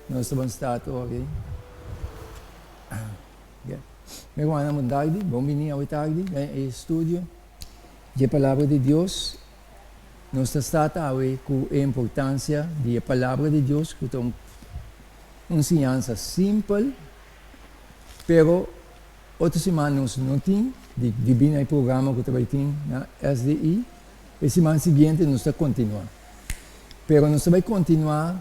Nos ta ban start ora. Mi rumannan bon tardi, bon bini awe tardi den e estudio dje Palabra di Dios. Nos ta start awe ku e importansia di e Palabra di Dios ku ta un un siñansa simpel, pero otro siman nos no tin di dibí na e programa ku ta bai tin na SDI. E siman siguiente nos ta kontinuá. Pero nos ta bai kontinuá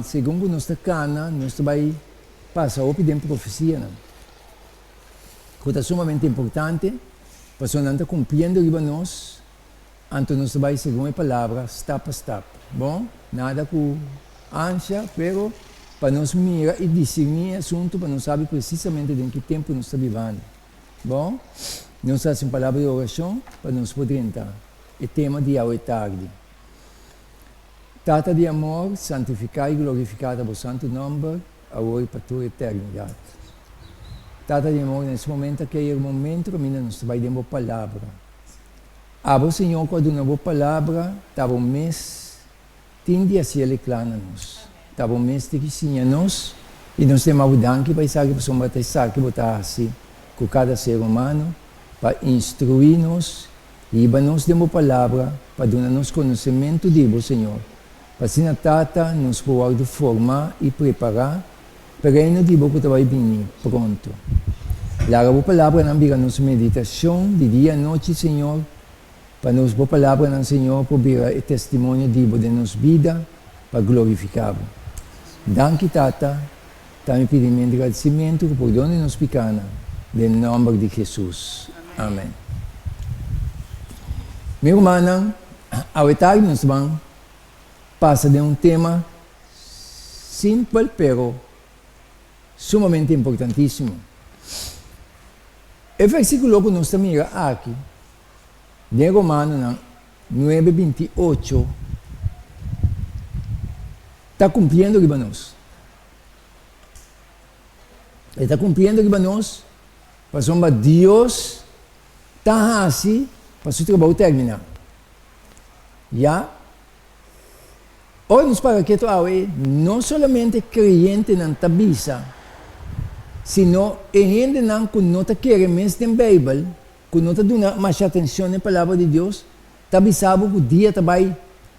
segun ku nos ta kana nos ta bai pasa hopi den profesianan ku ta sumamente importante pasobra nan ta kumpliendo riba nos, anto nos ta bai segun e palabra stap pa stap. Bon, nada ku ansha, pero pa nos mira i disirní e asuntu pa nos sabi presisamente den ki tempu nos ta bibando. Bon, nos ta hasi un palabra di orashon pa nos por drenta e tema di awe tardi. Tata di amor, santifiká i glorifiká ta bo santu nòmber, awor i pa tur eternidat. Tata di amor, na es momento akí e momento kaminda nos ta bai den bo Palabra. Abo, Señor, ku a duna bo Palabra, ta bo mes tin di hasiel e kla na nos. Ta bo mes tin ki siña nos, i nos ta yama bo danki pa esaki, pasobra ta esaki bo ta hasi ku kada ser humano, pa instruí nos Hiba nos den bo palabra pa duna nos konosementu di bo, Señor, pa asina Tata nos por wòrdu formá i prepará pa e Reino di bo ku ta bai bini pronto. Laga bo palabranan bira nos meditashon di dia i anochi, Señor, pa nos bo palabranan, Señor, por bira e testimonio di bo den nos bida pa glorifiká bo. Danki, Tata. Ta mi pidi mi gradisimentu ku pordon di nos pikanan, den nòmber di Hesus. Amen. Mi rumannan, awe tardi nos ban pasa den un tema simpel pero sumamente importantísimo. E versíkulo ku nos ta mira aki den Romanonan nuebe 28 ta kumpliendo riba nos. E ta kumpliendo riba nos pasobra Dios ta hasi pa su trabou terminá. Ya, ora nos para ketu awe, no solamente kreyentenan ta bisa, sino e hendenan ku no ta kere mes den Beibel, ku no ta duna masha atenshon n'e Palabra di Dios, ta bisa bo ku dia ta bai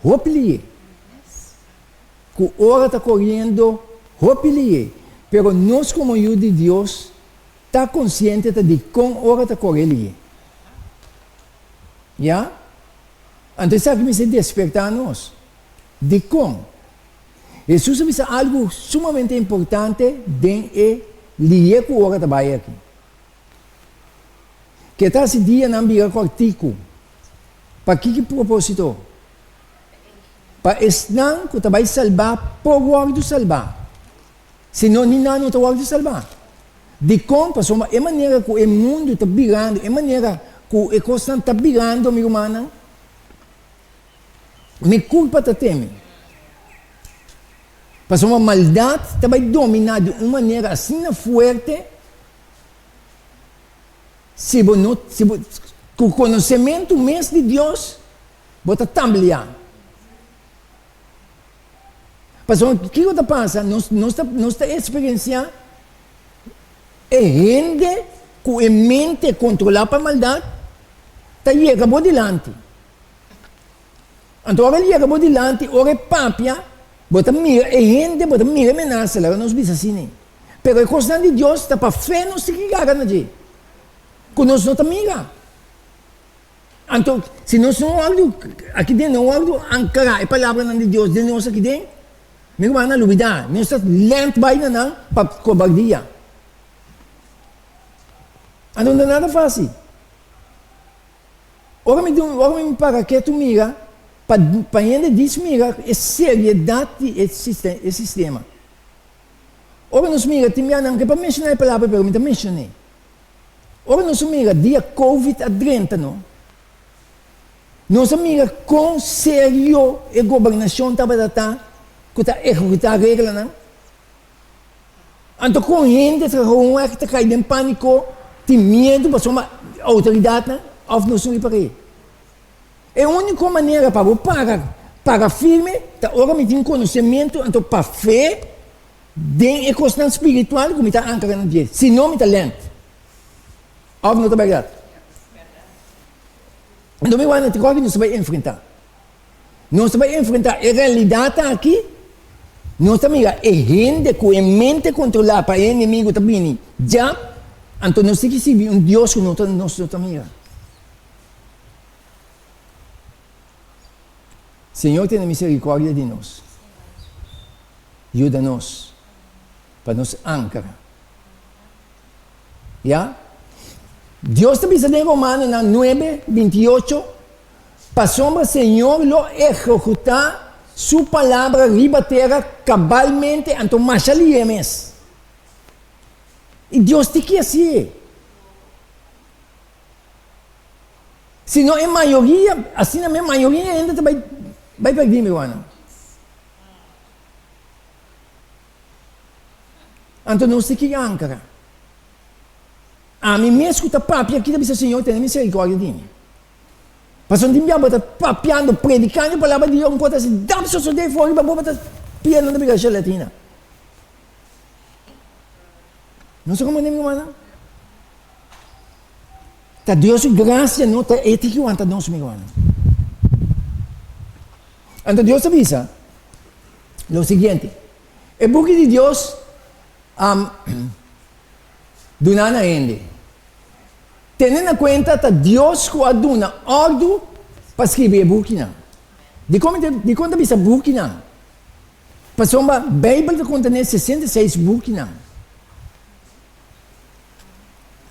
hopi lié. Ku ora ta koriendo hopi lié, pero nos komo yu di Dios ta konsiente ta dikon ora ta kore lié. Ya? Anto esaki mester despertá nos. Dikon? Hesus a bisa algu sumamente importante den e lié ku ora ta bai aki. Ke ta hasi dianan bira kòrtiku? Pa kiki propósito? Pa esnan ku ta bai salbá por wòrdu salbá, sino ni nan no ta wòrdu salbá. Dikon? Pasobra e manera ku e mundu ta birando, e manera ku e kosnan ta birando, mi rumannan, mi kulpa ta teme. Pasobra maldat ta bai dominá di un manera asina fuerte, si bo no, si bo, ku konosementu mes di Dios, Bo ta tambleá. Pasobra kiko ta pasa? Nos, nos ta, nos ta eksperensiá e hende ku e mente kontrolá pa maldat ta yega bo dilanti. Anto ora el yega bo dilanti, ora e papia, bo ta mira e hende, bo ta mira e menasa, laga nos bisa asina. Pero e kosnan di Dios ta pa fe nos tin ki gara na dje, ku nos no ta mira. Anto, si nos no wòrdu aki den, no wòrdu ankrá e palabranan di Dios den nos aki den, mi rumannan a lubidá, nos ta lènt bai na nan pa kobardia. Anto no ta nada fásil. Ora mi dun, ora mi para ketu mira, pa pa hende dis mira e seriedat di e e sistema. Ora nos mira tin bia nan ke pa menshoná e palabra pero mi ta menshon'é. Ora nos a mira dia covid a drenta no, nos a mira kon serio e gobernashon tabata ta ku ta ehekutá reglanan. Anto kon hende ta gewoonweg ta kai den pániko, tin miedu pasobra outoridatnan òf nos no ripar'é. E úniko manera pa bo para para firme ta ora mi tin konosementu anto pa fe. Den e kosnan spiritual ku mi ta ankra na dje, si no mi ta lènt. Òf no ta bèrdat? Anto mi wak na kiko nos ta bai enfrentá. Nos ta bai enfrentá e realidat aki, nos ta mira e hende ku e mente kontrolá pa e enemigu ta bini dja, anto nos tin ki sirbi un Dios ku nos no ta mira. Señor tene misericordia di nos. Yuda nos pa nos ankra. Ya? Dios ta bisa den Romanonan nuebe, 28, Pasobra Señor lo ehekutá Su palabra riba tera kabalmente, anto masha lihe mes. I Dios tin ki hasié. Si no e mayoria, asina mes mayoria hende ta bai bai perdí mi rumannan. Anto nos tin ki ankra. Ami mes ku ta papia aki ta bisa Señor tene misericordia di mi. Pasobra tin bia bo ta papiando, predicando e palabra di Dios, un kos ta hasi dap sosodé for riba bo, bo ta piedra ta bira gelatina. No sa komo mi rumannan? Ta Dios su gracia no ta e tin ki wanta nos mi rumannan. Anto Dios ta bisa lo siguiente, e buki di Dios a duna na hende. Tene na kuenta ta Dios ku a duna òrdu pa skribi e bukinan. Dikon dikon ta bisa bukinan? Pasobra Beibel ta kontené 66 bukinan.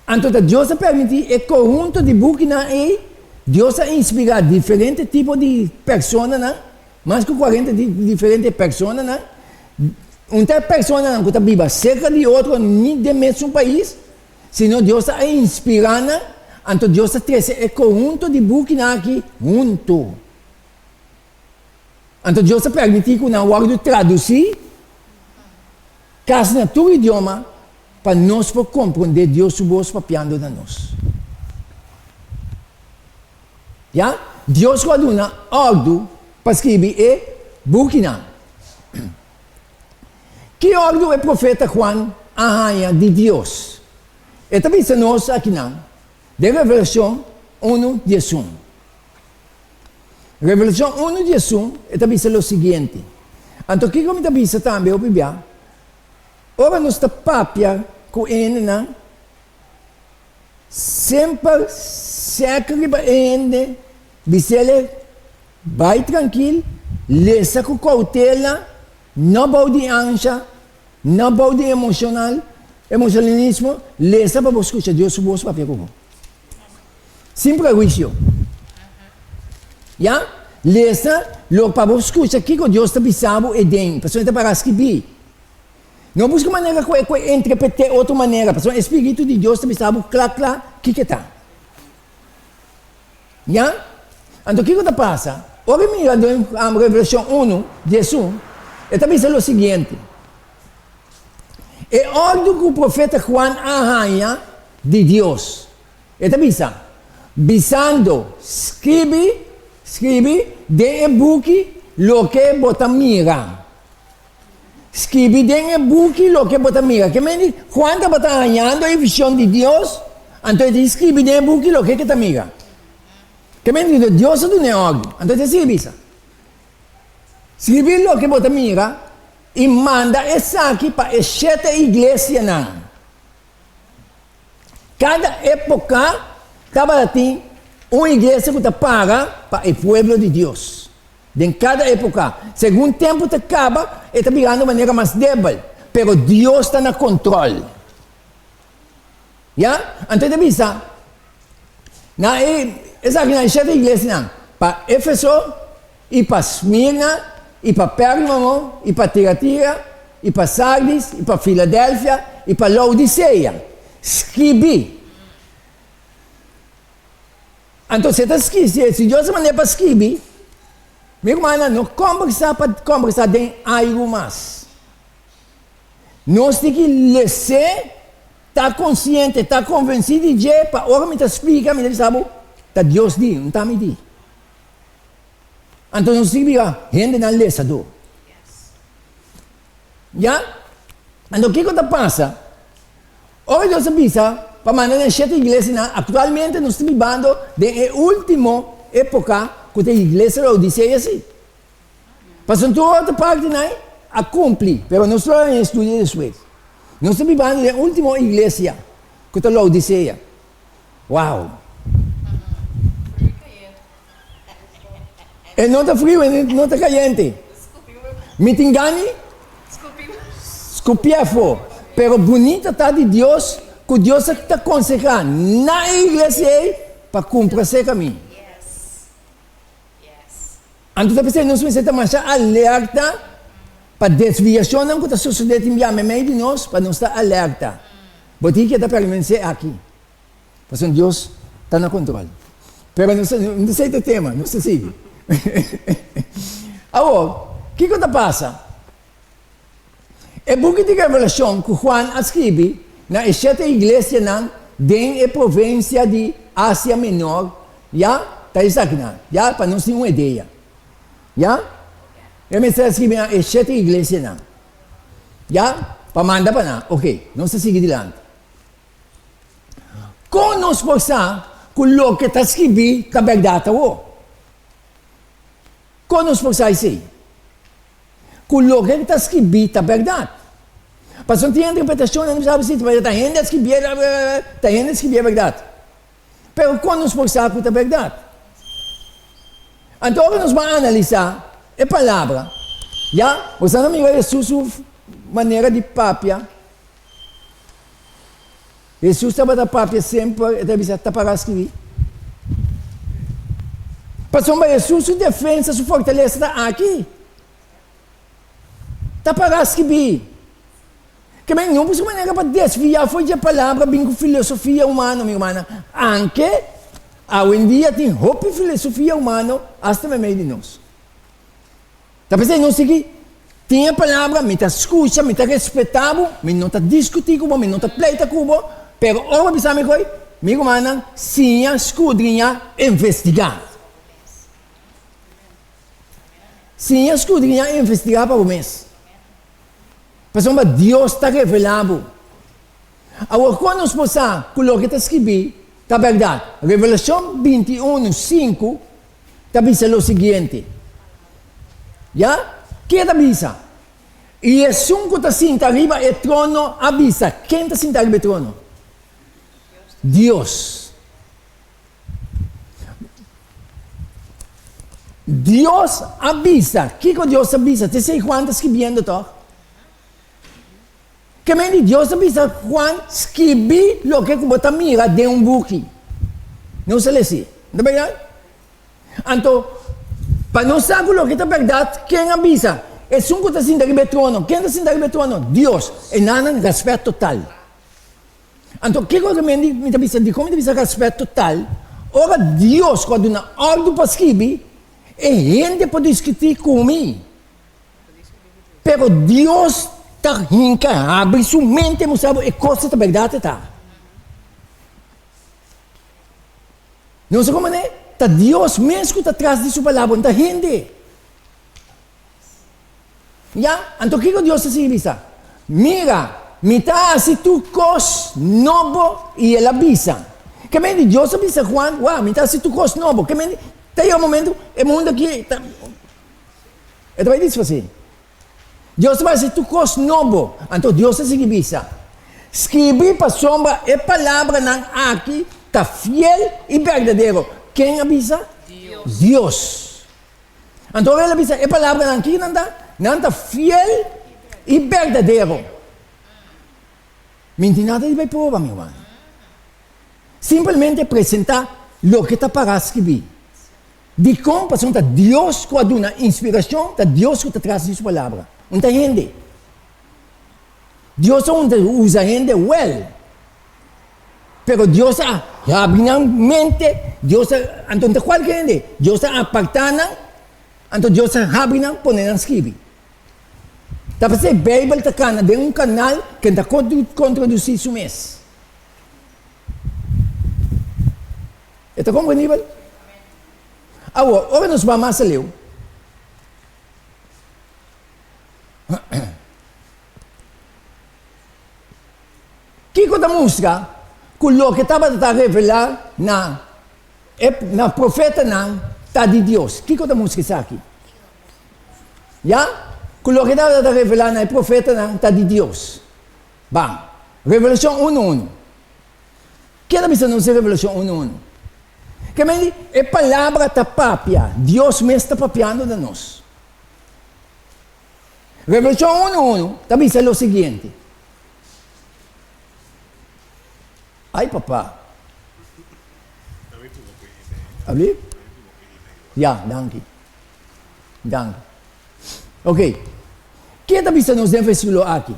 Anto ta Dios a permití e konhunto di bukinan ei, Dios a inspirá diferente tipo di personanan, mas ku kuarenta diferente personanan, un ta e personanan ku ta biba serka di otro ni den mesun pais, sino Dios a inspirá nan, anto Dios a trese e konhunto di bukinan aki huntu. Anto Dios a permití ku nan wòrdu tradusí kasi na tur idioma pa nos por komprondé Dios su bos papiando na nos. Ya, Dios ku a duna òrdu pa skribi e bukinan. Ki òrdu e profeta Juan a haña di Dios? E ta bisa nos akinan den Revelashon unu diesun. Revelashon unu diesun e ta bisa lo siguiente, Anto kiko mi ta bisa tambe hopi bia? Ora nos ta papia ku e hendenan, semper sèk riba e hende, bis'el bai trankil, lesa ku koutela, no bou di ansha, no bou di emoshonal, emoshonalismo, lesa pa bo skucha Dios su bos papia ku bo. Sin prehuisio. Ya? Lesa lo pa bo skucha kiko Dios ta bisa bo eden, pasobra e ta para skibí. No buska manera ku ku e interpret'é otro manera, pasobra e spiritu di Dios ta bisa bo kla kla kiko e ta. Ya? Anto kiko ta pasa? Ora e mira den Revelashon unu, diesun, e ta bisa lo siguiente, E òrdu ku profeta Juan a haña di Dios, E ta bisa, Bisando, Skibi, skibi den e buki loke bo ta mira. Skibi den e buki loke bo ta mira. Ke mende Juan tabata hañando e vision di Dios, anto e tin skibi den e buki loke ke ta mira. Ke mende Dios a duna e òrdu, anto e ta sigui bisa, Skibi loke bo ta mira i manda esaki pa e shete iglesianan. Kada époka tabatin un iglesia ku ta para pa e pueblo di Dios. Den kada époka. Segun tempu ta kaba, e ta birando manera mas debel. Pero Dios ta na kontrol. Ya? Anto e ta bisa na e esakinan e shete iglesianan, pa Éfeso i pa Smirna i pa Pérgamo i pa Tiatira i pa Sardis i pa Filadelfia i pa Laodisea, skibi. Anto si e ta skibi, si Dios a mand'é pa skibi, mi rumannan, no kòmbersá pa kòmbersá den airu mas. Nos tin ki les'é, ta konsiente, ta konvensí di dje, pa ora mi ta splika, mi ta bisa bo, ta Dios di, no ta mi di. Anto nos tin bira hendenan lesadó. Ya? Anto kiko ta pasa? Ora Dios a bisa pa manda na e shete iglesianan, aktualmente nos ta bibando den e último époka ku ta e iglesia Laodisea si. Pasobra tur otro partinan a kumpli, pero nos lo haña estudio despues. Nos ta bibando den e último iglesia ku ta Laodisea. Wow! E no ta friu, e no ta kayente. Mi tin gani skupi afó. Pero bunita ta di Dios ku Dios a ta konsehá na e iglesia ei pa kumpra serka mi. Anto ta p'esei nos mester ta masha alerta pa desviashonnan ku ta sosodé tin bia meimei di nos, pa nos ta alerta. Bo tin ke ta permanesé aki. Pasobra Dios ta na control. Pero nos no ta esei ta e tema, nos ta sigui. Awor, kiko ta pasa? E buki di Revelashon ku Juan a skibi na e shete iglesianan den e provinsia di Asia Menor, ya, ta esakinan, ya, pa nos tin un idea. Ya? E mester a skibi na e shete iglesianan. Ya? Pa manda pa nan. Oke, nos ta sigui dilanti. Kon nos por sa ku loke ta skibí ta bèrdat awor? Kon nos por sa esei? Ku loke ta skibí ta bèrdat. Pasobra tin interpretashonnan ku sa si ta hende a skibié, ta hende a skibié bèrdat. Pero kon nos por sa ku ta bèrdat? Anto ora nos ban analisá e palabra, ya, bo sa na mira Hesus su manera di papia. Hesus tabata papia semper, e ta bisa, Ta pará skibí. Pasobra Hesus su defensa, su fortalesa ta aki. Ta pará skibí. Ke men no busca manera pa desviá for dje palabra bin ku filosofia humano, mi rumannan. Anke awendia tin hopi filosofia humano asta meimei di nos. Ta p'esei nos sigui tin e palabra, mi ta skucha, mi ta respetá bo, mi no ta diskutí ku bo, mi no ta pleita ku bo, pero ora bo bisa mi koi, mi rumannan, siña skudriñá, investigá. Siña skudriñá, investigá pa bo mes. Pasobra Dios ta revelá bo. Awor, kon nos por sa ku loke ta skibí ta bèrdat? Revelashon 21, 5 ta bisa lo siguiente, Ya, ke ta bisa? I esun ku ta sinta riba e trono a bisa, Ken ta sinta riba e trono? Dios. Dios a bisa. Kiko Dios a bisa? Ta esei Juan ta skibiendo tòg? Ke men di Dios a bisa Juan, Skibi loke ku bo ta mira den un buki. Nos a lesi. No ta bèrdat? Anto, pa nos sa ku loke ta bèrdat, ken a bisa? Esun ku ta sinta riba e trono. Ken ta sinta riba e trono? Dios. E nannan rèspèt total. Anto, kiko ke men di mi ta bisa? Dikon mi ta bisa rèspèt total? Ora Dios ku a duna òrdu pa skibi, e hende por diskutí ku mi. Pero Dios ta hinka habri su mente mustra bo e kos ta bèrdat e ta. No sa komo ne? Ta Dios mes ku ta tras di su palabra, no ta hende. Ya? Anto kiko Dios ta sigui bisa? Mira, mi ta hasi tur kos nobo i el a bisa. Ke men di Dios a bisa Juan, wak, mi ta hasi tur kos nobo. Ke men di, ta yega un momento e mundu aki ta. E ta bai disfasí. Dios ta bai hasi tur kos nobo. Anto Dios a sigui bisa, Skibi pasobra e palabranan aki ta fiel i berdadero. Ken a bisa? Dios. Anto ora el a bisa e palabranan aki, nan ta? Nan ta fiel i berdadero. Mi no tin nada di bai proba, mi ruman. Simpelmente presentá loke ta pará skibí. Dikon? Pasobra ta Dios ku a duna inspirashon, ta Dios ku ta tras di su Palabra. Un ta hende. Dios a usa hende wèl, pero Dios a habri nan mente, Dios a, anto no ta kualke hende, Dios a apartá nan, anto Dios a habri nan pone nan skibi. Ta p'esei Beibel ta kana den un kanal ku ta kontradusí su mes. E ta komprendibel? Awor, ora nos bai mas aleu, Kiko ta mustra ku loke tabata ta revelá na e na profetanan ta di Dios? Kiko ta mustra esaki? Ya, ku loke tabata ta revelá na e profetanan ta di Dios. Ban, Revelashon unu unu. Ke ta bisa nos den Revelashon unu unu? Ke men di, e palabra ta papia, Dios mes ta papiando na nos. Revelashon unu unu ta bisa lo siguiente. Ay papá. Abli? Ya, danki. Danki. Ok. Ke ta bisa nos den versíkulo aki?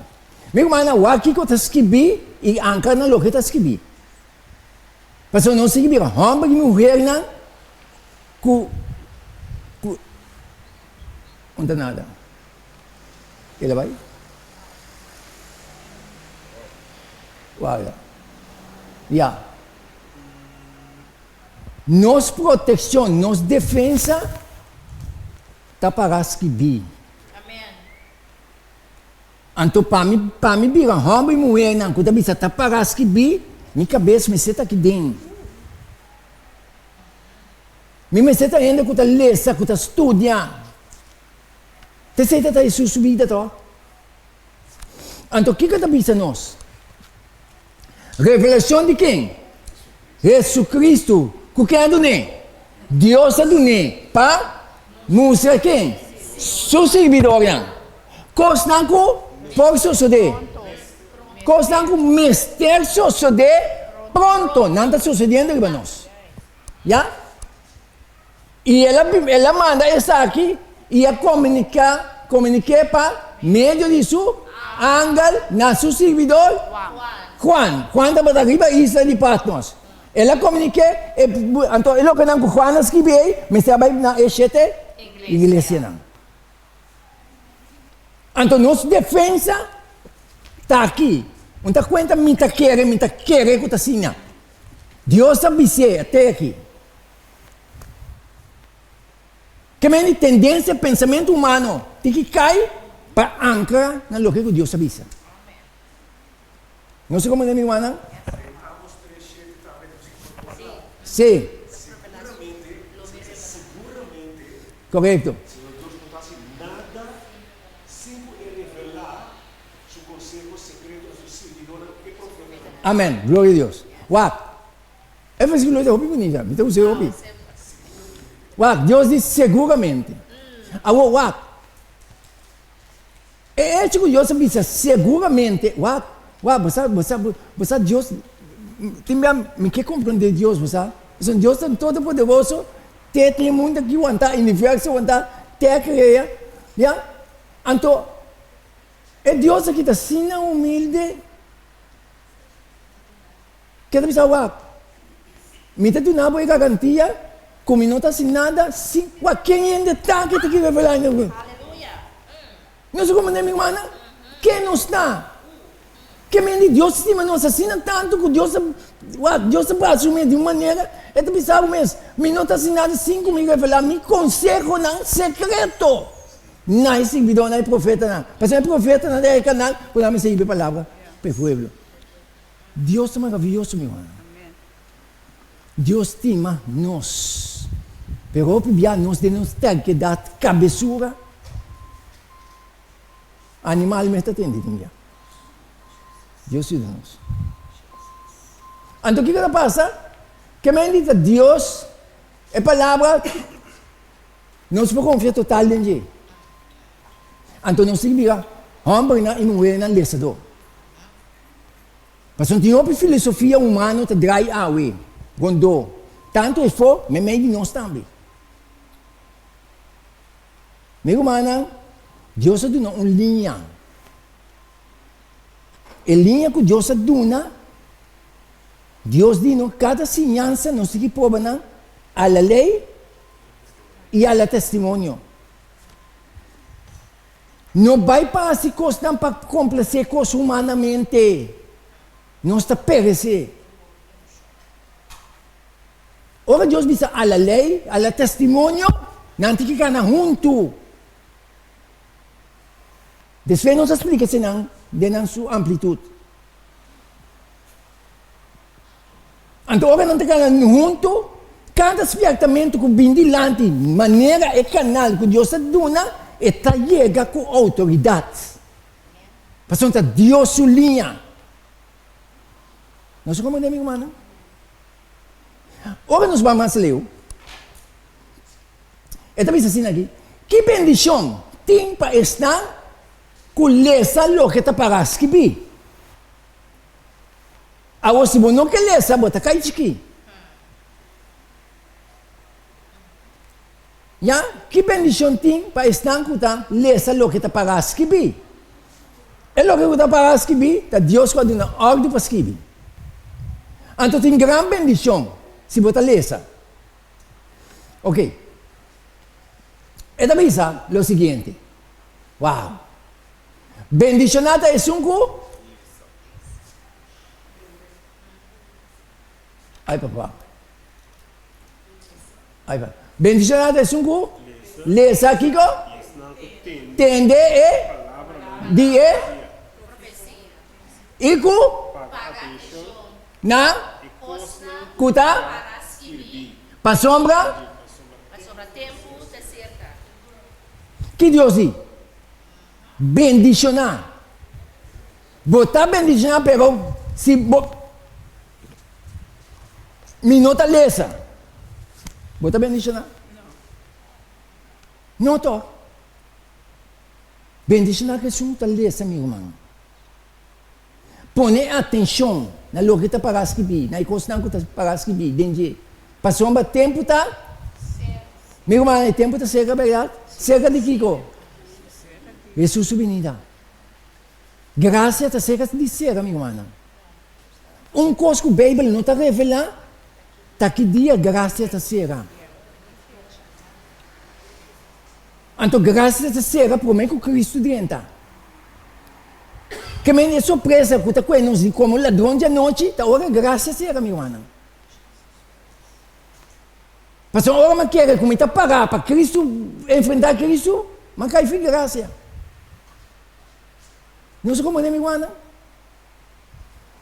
Mi rumannan, wak kiko ta skibí i anka na loke ta skibí. Pasobra nos tin ki bira hòmber i muhernan ku ku un ta nada. El a bai? Warda. Ya. Nos protekshon, nos defensa ta para skibí. Anto pa mi, pa mi bira hòmber i muhernan ku ta bisa ta para skibí, mi kabes mester ta aki den. Mi mester ta hende ku ta lesa, ku ta studia. Ta esei ta ta Hesus su bida tò. Anto kiko ta bisa nos? Revelashon di ken? Hesukristu. Ku ken a dun'é? Dios a dun'é pa mustra ken? Su sirbidornan. Kosnan ku por sosodé. Kosnan ku mester sosodé pronto. Nan ta sosodiendo riba nos. Ya? I el a el a manda esaki i a komuniká komunik'é pa medio di su angel na su sirbidor Juan. Juan tabata riba isla di Patmos. El a komunik'é e anto e lokenan ku Juan a skibi ei mester a bai na e shete iglesianan. Anto nos defensa ta aki. Un ta kuenta mi ta kere mi ta kere ku ta siña. Dios a bis'é te aki. Ke mende tendensia pensamentu humano tin ki kai pa ankra na loke ku Dios a bisa. Nos ta komprende mi rumannan? Si. Korekto. Amen. Gloria a Dios. Wak. E versíkulo ta hopi bunita, mi ta usa e hopi. Wak, Dios di seguramente. Awor wak, e hecho ku Dios a bisa seguramente, wak, wak, bo sa, bo sa, bo sa Dios, tin bia mi ke komprende Dios, bo sa. Pasobra Dios ta todopoderoso, te tin e mundu aki wantá, universo wantá, te a krea, ya. Anto, e Dios aki ta asina humilde. Ke ta bisa wak, Mi ta duna bo e garantia ku mi no ta hasi nada sin wak ken hende ta ke ta kere revelá na mi. Nos a komprendé mi rumannan? Ken nos ta? Ke men di Dios stima nos asina tantu ku Dios ta wak Dios ta brasa su mes di un manera e ta bisa bo mes, Mi no ta hasi nada sin ku mi revelá mi konsehonan sekreto na e sirbidónan, e profetanan. Pasobra e profetanan ta e kanal ku nan mester hiba e palabra pa e pueblo. Dios ta maraviyoso mi rumannan. Dios stima nos. Pero hopi bia nos den nos terkedat, kabesura, animal mes ta tende tin bia. Dios yuda nos. Anto kiko ta pasa? Ke men di ta Dios, e palabra, nos por konfia total den dje. Anto nos tin bira hòmbernan i muhernan lesadó. Pasobra tin hopi filosofia humano ta drai awe rondó, tantu efó meimei di nos tambe. Mi rumannan, Dios a duna un liña. E liña ku Dios a duna, Dios di no kada siñansa nos tin ki proba nan a la lei i a la testimonio. No bai pa hasi kosnan pa komplasé kos humanamente. Nos ta peresé. Ora Dios bisa a la lei, a la testimonio, nan tin ki kana huntu. Despues nos a splika esenan den nan su amplitut. Anto ora nan ta kana huntu, kada spièrtamentu ku bin dilanti manera e kanal ku Dios a duna, e ta yega ku outoridat. Pasobra ta Dios su liña. Nos a komprendé, mi rumannan? Ora nos bai mas leu, e ta bisa asina aki, Ki bendishon tin pa esnan ku lesa loke ta pará skibí? Awor si bo no ke lesa bo ta kai chikí. Ya, ki bendishon tin pa esnan ku ta lesa loke ta pará skibí? E loke ku ta pará skibí ta Dios ku a duna òrdu pa skibi. Anto tin gran bendishon si bo ta lesa. Oke, e ta bisa lo siguiente, Wow! Bendishoná ta esun ku. Ai papa. Ai papa. Bendishoná ta esun ku lesa kiko? Tende e di e i ku na ku ta pasobra ki Dios di? Bendishoná. Bo ta bendishoná pero si bo mi no ta lesa bo ta bendishoná? No to. Bendishoná ku esun ta lesa mi ruman. Pone atenshon na loke ta pará skibí, na e kosnan ku ta pará skibí den dje. Pasobra tempu ta, mi rumannan, e tempu ta serka bèrdat? Serka di kiko? Hesus su binida. Grasia ta serka di sera, mi rumannan. Un kos ku Beibel no ta revelá ta ki dia grasia ta sera. Anto grasia ta sera promé ku Kristu drenta. Ke men e sorpresa ku ta kue nos di komo ladron di anochi ta ora grasia sera, mi rumannan. Pasobra ora mi a kere ku mi ta pará pa Kristu enfrentá Kristu, mi a kai fi grasia. Nos a komprendé, mi rumannan?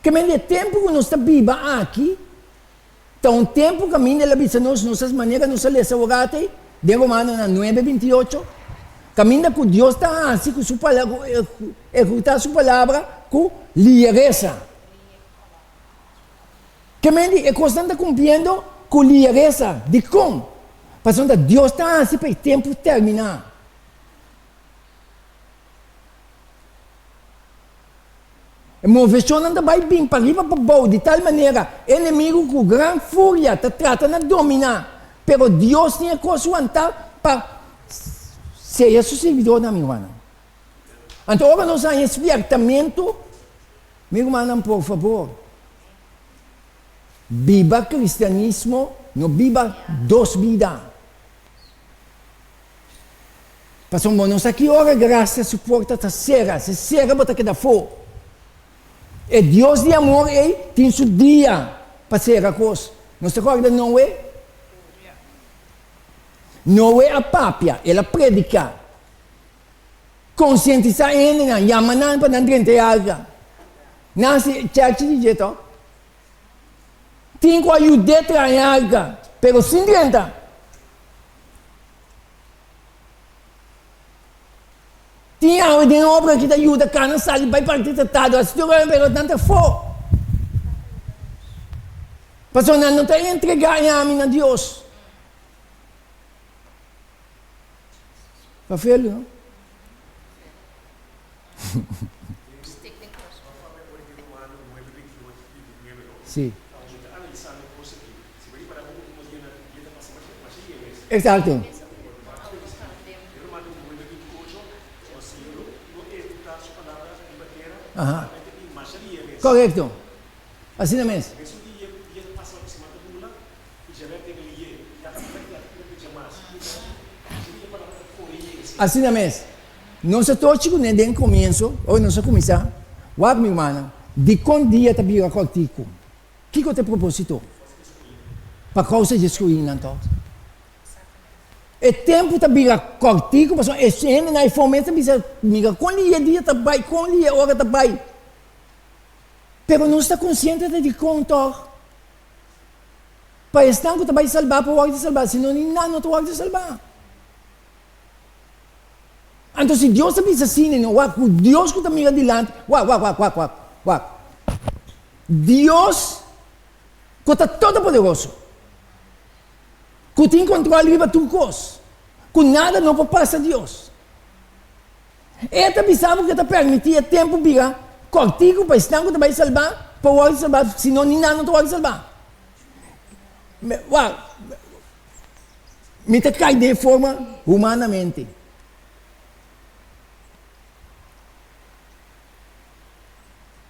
Ke men di e tempu ku nos ta biba aki ta un tempu kaminda el a bisa nos, nos a manera nos a lesa awor ei den Romanonan nuebe 28, kaminda ku Dios ta hasi ku su palabra, ehekutá su palabra ku liheresa. Ke men di e kosnan ta kumpliendo ku liheresa. Dikon? Pasobra Dios ta hasi pa e tempu terminá. E moveshonnan ta bai bin pariba pa bou di tal manera e enemigu ku gran furia ta trata na dominá, pero Dios tin e kos wantá pa seya su sirbidornan, mi rumannan. Anto ora nos haña e spièrtamentu, mi rumannan, por fabor, biba kristianismo, no biba dos bida. Pasobra bo no sa ki ora grasia su porta ta sera, si sera bo ta keda afó. E Dios di amor ei tin su dia pa sera kos. Nos ta kòrda Noe? Noe a papia, el a prediká, konsientisá e hendenan, yama nan pa nan drenta e arka. Nan hasi chèrchi di dje tòg. Tin ku a yud'é traha e arka, pero sin drenta. Tin awe den obra ki ta yuda kana sali bai parti tratado hasi tur ora pero nan ta afó. Pasobra nan no ta entregá e ami na Dios. Rafael, no? Sí. Exacto. Aha. Correcto. Asina mes. Asina mes. Nos a tochi kuné den komienso, ora nos a kuminsá. Wak, mi rumannan, dikon dia ta bira kòrtiku? Kiko ta e propósito? Pa kousa dje skuinan tòg. E tempu ta bira kòrtiku pasobra e hendenan e fomes ta bisa, Mira kon li e dia ta bai, kon li e ora ta bai. Pero nos ta konsiente ta dikon tòg. Pa esnan ku ta bai salbá por wòrdu salbá, sino ni nan no ta wòrdu salbá. Anto si Dios ta bisa asina, no wak ku Dios ku ta mira dilanti, wak, wak, wak, wak, wak, wak. Dios ku ta todopoderoso, ku tin kontrol riba tur kos, ku nada no por pasa Dios. E ta bisa bo ku e ta permití e tempu bira kòrtiku pa esnan ku ta bai salbá por wòrdu salbá, sino ni nan no ta wòrdu salbá. Wak, mi ta kai den e forma humanamente.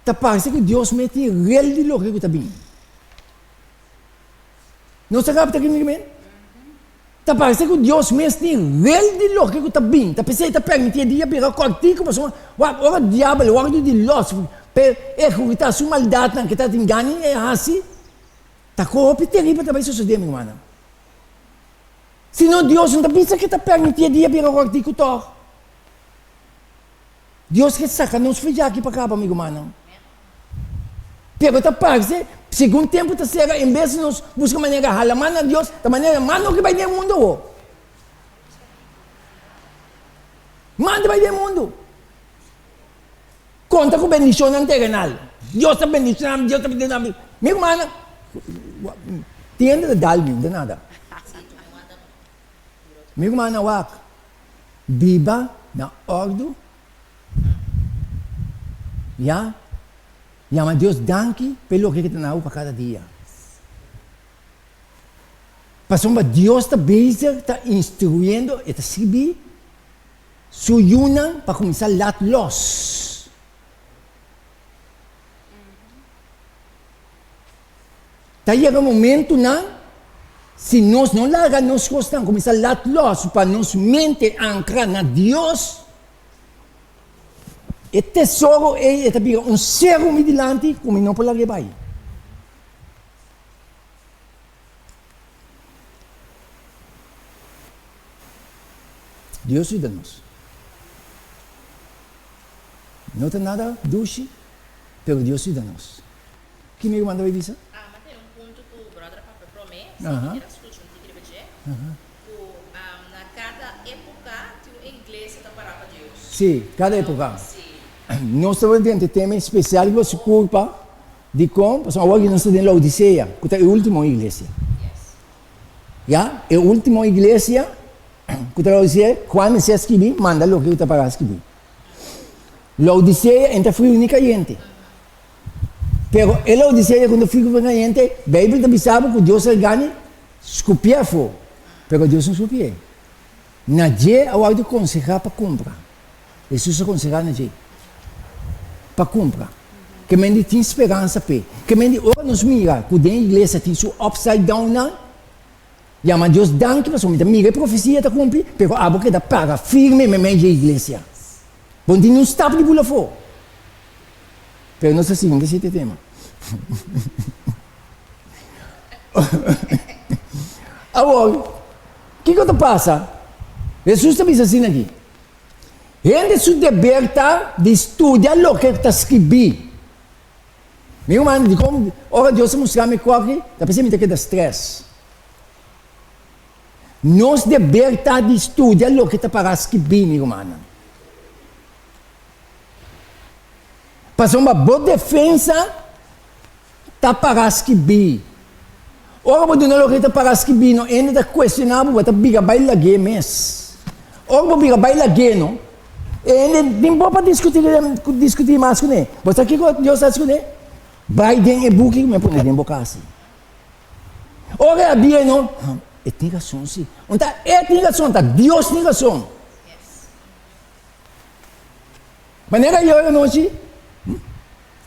Ta parse ku Dios mes tin rel di loke ku ta bini. Nos ta kapta kiko mi men? Ta parse ku Dios mes tin rel di loke ku ta bin. Ta p'esei ta permití e dia bira kòrtiku pasobra wak ora diabel wòrdu di lòs p'e ehekutá su maldatnan ke ta tin gana e hasi, ta ku hopi teribel ta bai sosodé, mi rumannan. Si no Dios no ta bisa ke ta permití e dia bira kòrtiku tòg. Dios ke saka nos for djaki pa kaba, mi rumannan. Pero ta parse, segun tempu ta sera, en bes di nos buska manera hala man na Dios, ta manera man no ke bai den mundu awor. Man ta bai den mundu. Konta ku bendishonnan terenal. Dios ta bendishoná mi, Dios ta bendishoná mi. Mi rumannan, tin hende ta dal mi, de nada. Mi rumannan wak, Biba na òrdu, ya, yama Dios danki p'e loke ke ta na bo pa kada dia. Pasobra Dios ta bezig ta instruyendo, e ta sirbi su yunan pa kuminsá lat lòs. Ta yega momentunan si nos no laga nos kosnan kuminsá lat lòs pa nos mente ankra na Dios, e tesoro ei e ta bira un seru mi dilanti ku mi no por lag'é bai. Dios yuda nos. No ta nada dushi, pero Dios yuda nos. Ki mi ruman ta bay bisa? Ama tin un punto ku brother a papia prome, si mi kier a skucha un tiki riba dje, ku na kada epoka tin un iglesia ta para pa Dios. Si, kada epoka. Si. Nos ta wak den tema espesial riba su kurpa, dikon? Pasobra awor nos ta den Laodisea, ku ta e ultimo iglesia. Yes. Ya, e ultimo iglesia ku ta Laodisea, Juan mester a skibi, manda loke ku ta para skibi. Laodisea e ta friu ni kayente. Pero e Laodisea ku no friu ni kayente, Beibel ta bisa bo ku Dios a gani skupié afó. Pero Dios no skupié. Na dje a wòrdu konsehá pa kumpra. Hesus a konsehá na dje pa kumpra. Ke men di tin speransa p'e. Ke men di ora nos mira ku den iglesia tin su upside down-nan, yama Dios danki pasobra mi ta mira e profesia ta kumpli, pero abo keda para firme meimei dje iglesia. Bo no tin niun stap di bula afó. Pero nos ta sigui den e tema. Awor, kiko ta pasa? Hesus ta bisa asina aki, Hende su deber ta di studia loke ta skibí. Mi ruman, dikon ora Dios a mustra mi kòki, ta p'esei mi ta keda strès. Nos deber ta di studia loke ta pará skibí, mi rumannan. Pasobra bo defensa ta pará skibí. Ora bo duna loke ta pará skibí no hende ta kuestioná bo, bo ta bira bai lag'é mes. Ora bo bira bai lag'é no, e hende tin bo pa diskutí diskutí mas kuné. Bo sa kiko Dios ta hasi kuné? Bai den e buki ku mi a pone den bo kas. Ora e a bia no, e tin rason si. Un ta e tin rason, ta Dios tin rason. Manera ayer anochi.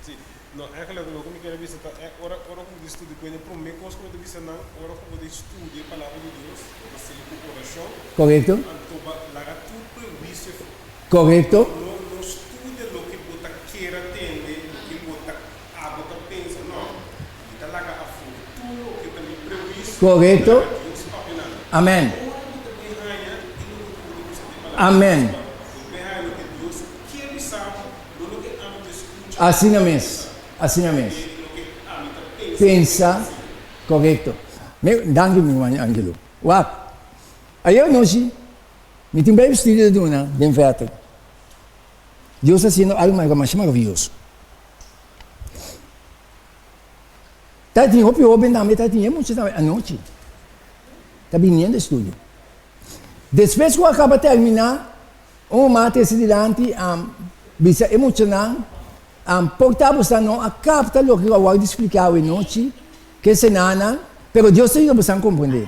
Sí. No, eigenlijk loke mi kier a bisa ta e ora ora ku bo ta studia ku hende promé kos ku bo ta bisa nan ora ku bo ta studia e palabra di Dios bo ta sigui ku orashon. Korekto. Anto ba laga tur prehuisio afó. Korekto. No no studia loke bo ta kier a tende loke bo ta abo ta pensa no mi ta laga afó tur loke ta mi prehuisio. Korekto. Mi laga Dios papia nan. Amen. Ora bo ta bin haña e loke ku bo ta bisa den palabra di Amen. Dios bo ta bin haña loke Dios kier bisa bo. Asina mes, asina mes. Pensa, korekto. Mi, danki mi ruman Angelo. Wak, ayer anochi mi tin un Bijbel studio ta duna den Vetter. Dios ta haciendo algo masha maravilloso. Ta tin hopi hoben tambe, ta tin e mucha tambe anochi ta biniendo e studio. Despues ku a kaba terminá, un ruman a trese dilanti a bisa e muchanan, Por ta boso no a kapta loke ku a wòrdu spliká awe nochi ku e senanan, pero Dios ta yuda boso komprendé.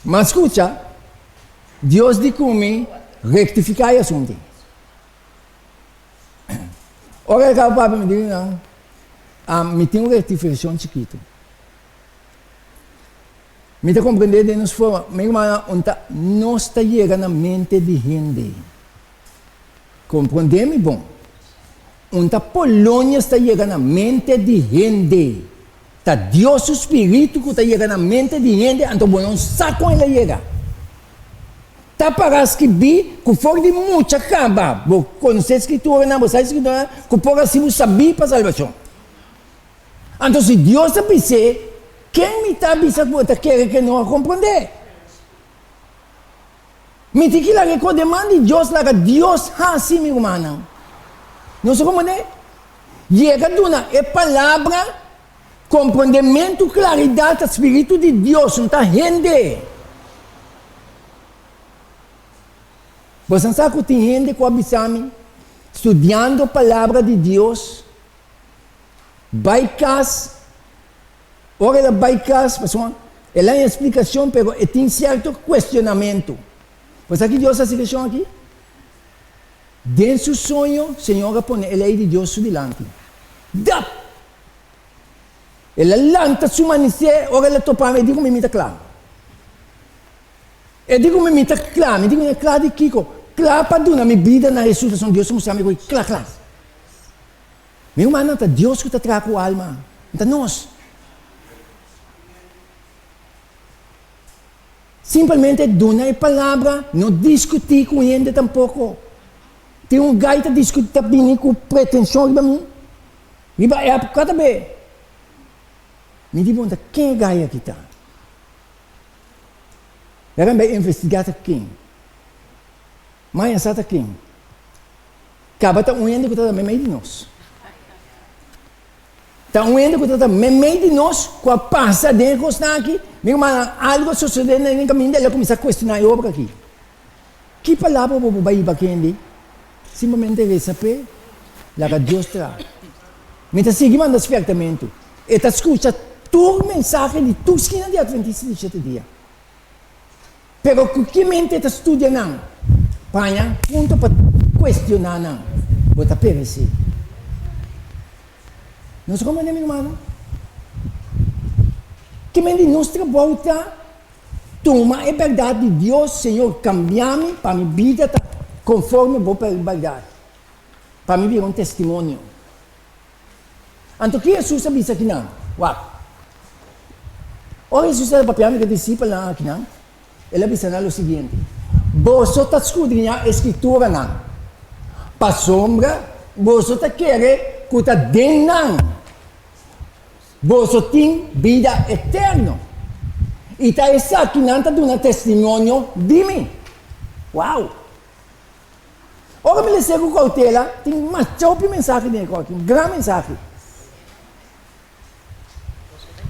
Ma skucha, Dios di ku mi rektifiká e asuntu. Ora e kaba papia mi di nan, mi tin un rektifikashon chikitu. Mi ta komprendé den nos forma, mi rumannan, un ta nos ta yega na mente di hende. Komprendé mi bon. Un ta Polonius ta yega na mente di hende. Ta Dios su spiritu ku ta yega na mente di hende, anto bo no sa kon el a yega. Ta para skibí ku for di mucha kaba bo konosé Skrituranan, bo sa e Skrituranan, ku por hasi bo sabí pa salbashon. Anto si Dios ta bis'é, ken mi ta bisa ku e ta kere ku e no a komprondé? Mi tin ki laga e kos den man di Dios, laga Dios hasi, mi rumannan. Nos a komprondé? Yega duna e palabra komprondementu, klaridat, ta Spiritu di Dios, no ta hende. Boso sa ku tin hende ku a bisa mi, studiando palabra di Dios, Bai kas, ora el a bai kas, pasobra el a haña splikashon pero e tin sierto kuestionamentu. Bo sa ki Dios a hasi keshon aki? Den su soño, Señor a pone e lei di Dios su dilanti. Dap! El a lanta su manisé ora el a topa mi, e di ku mi, Mi ta kla. E di ku mi, Mi ta kla. Mi di ku mi, Kla di kiko? Kla pa duna mi bida na Hesus, pasobra Dios a mustra mi ku kla kla. Mi rumannan, ta Dios ku ta traha ku alma, no ta nos. Simpelmente duna e palabra, no diskutí ku hende tampoko. Tin un gai ta diskutí, ta bini ku pretenshon riba mi, riba e app kada be. Mi di puntra, ken e gai aki ta? Laga mi bai investigá ta ken. Maña sa ta ken. Kaba ta un hende ku ta ta meimei di nos. Ta un hende ku ta ta meimei di nos ku a pasa den e kosnan aki. Mi rumannan, algu a sosodé na den kaminda, el a kuminsá kuestioná e obra aki. Ki palabra bo por bai hiba kende? Simplemente resa p'e, laga Dios traha. Mi ta sigui manda spièrtamentu. E ta skucha tur mensahe di tur skina di Atventista di shete dia. Pero ku ki mente ta studia nan? Paña punto pa kuestioná nan. Bo ta peresé. Nos a komprendé, mi rumannan? Ki mente nos trabou ta tuma e bèrdat di Dios, Señor, kambia mi pa mi bida ta konforme bo bèrdat, pa mi bira un testimonio. Anto ki Hesus a bisa akinan? Wak. Ora Hesus tabata papiando ku e disipelnan akinan, el a bisa nan lo siguiente, Boso ta skudriñá e Skrituranan, pasobra boso ta kere ku ta den nan boso tin bida eterno, i ta esakinan ta duna testimonio di mi. Wou! Ora mi lesa ku koutela, tin masha hopi mensahe den e kòki, un gran mensahe.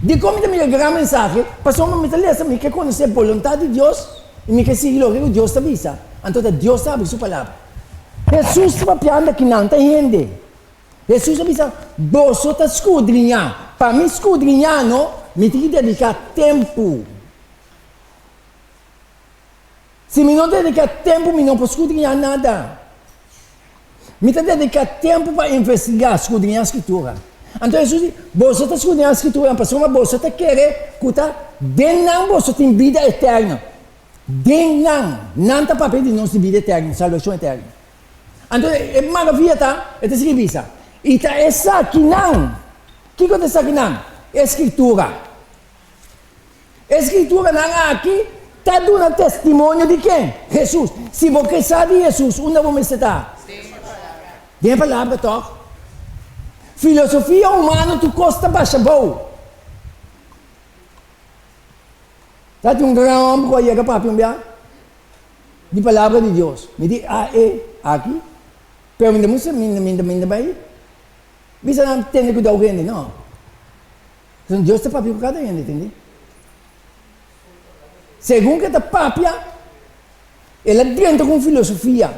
Dikon mi ta mira gran mensahe? Pasobra mi ta lesa, mi ke konosé boluntat di Dios i mi ke sigui loke ku Dios ta bisa. Anto ta Dios ta habri su palabra. Hesus ta papiando aki nan ta hende. Hesus a bisa, Boso ta skudriñá. Pa mi skudriñá no, mi tin ki dediká tempu. Si mi no dediká tempu mi no por skudriñá nada. Mi ta dediká tempu pa investigá, skudriñá Skritura. Anto Hesus di, Boso ta skudriñá Skritura pasobra boso ta kere ku ta den nan boso tin bida eterno. Den nan. Nan ta papia di nos di bida eterno, salbashon eterno. Anto e maravia ta, e ta sigui bisa, I ta esakinan. Kiko ta esakinan? E Skritura. E skrituranan aki ta duna testimonio di ken? Hesus. Si bo ke sa di Hesus, unda bo mester ta? Den e Palabra, tòg? Filosofia humano tur kos ta basha bou. Sa tin un gran hòmber ku a yega papia un bia di palabra di Dios. Mi di, A e aki? Pero mi ta mustra, mi mi mi ta bai bisa nan tende kuidou ku hende. No. Pasobra Dios ta papia ku kada hende, tende. Segun ku e ta papia, el a drenta ku un filosofia.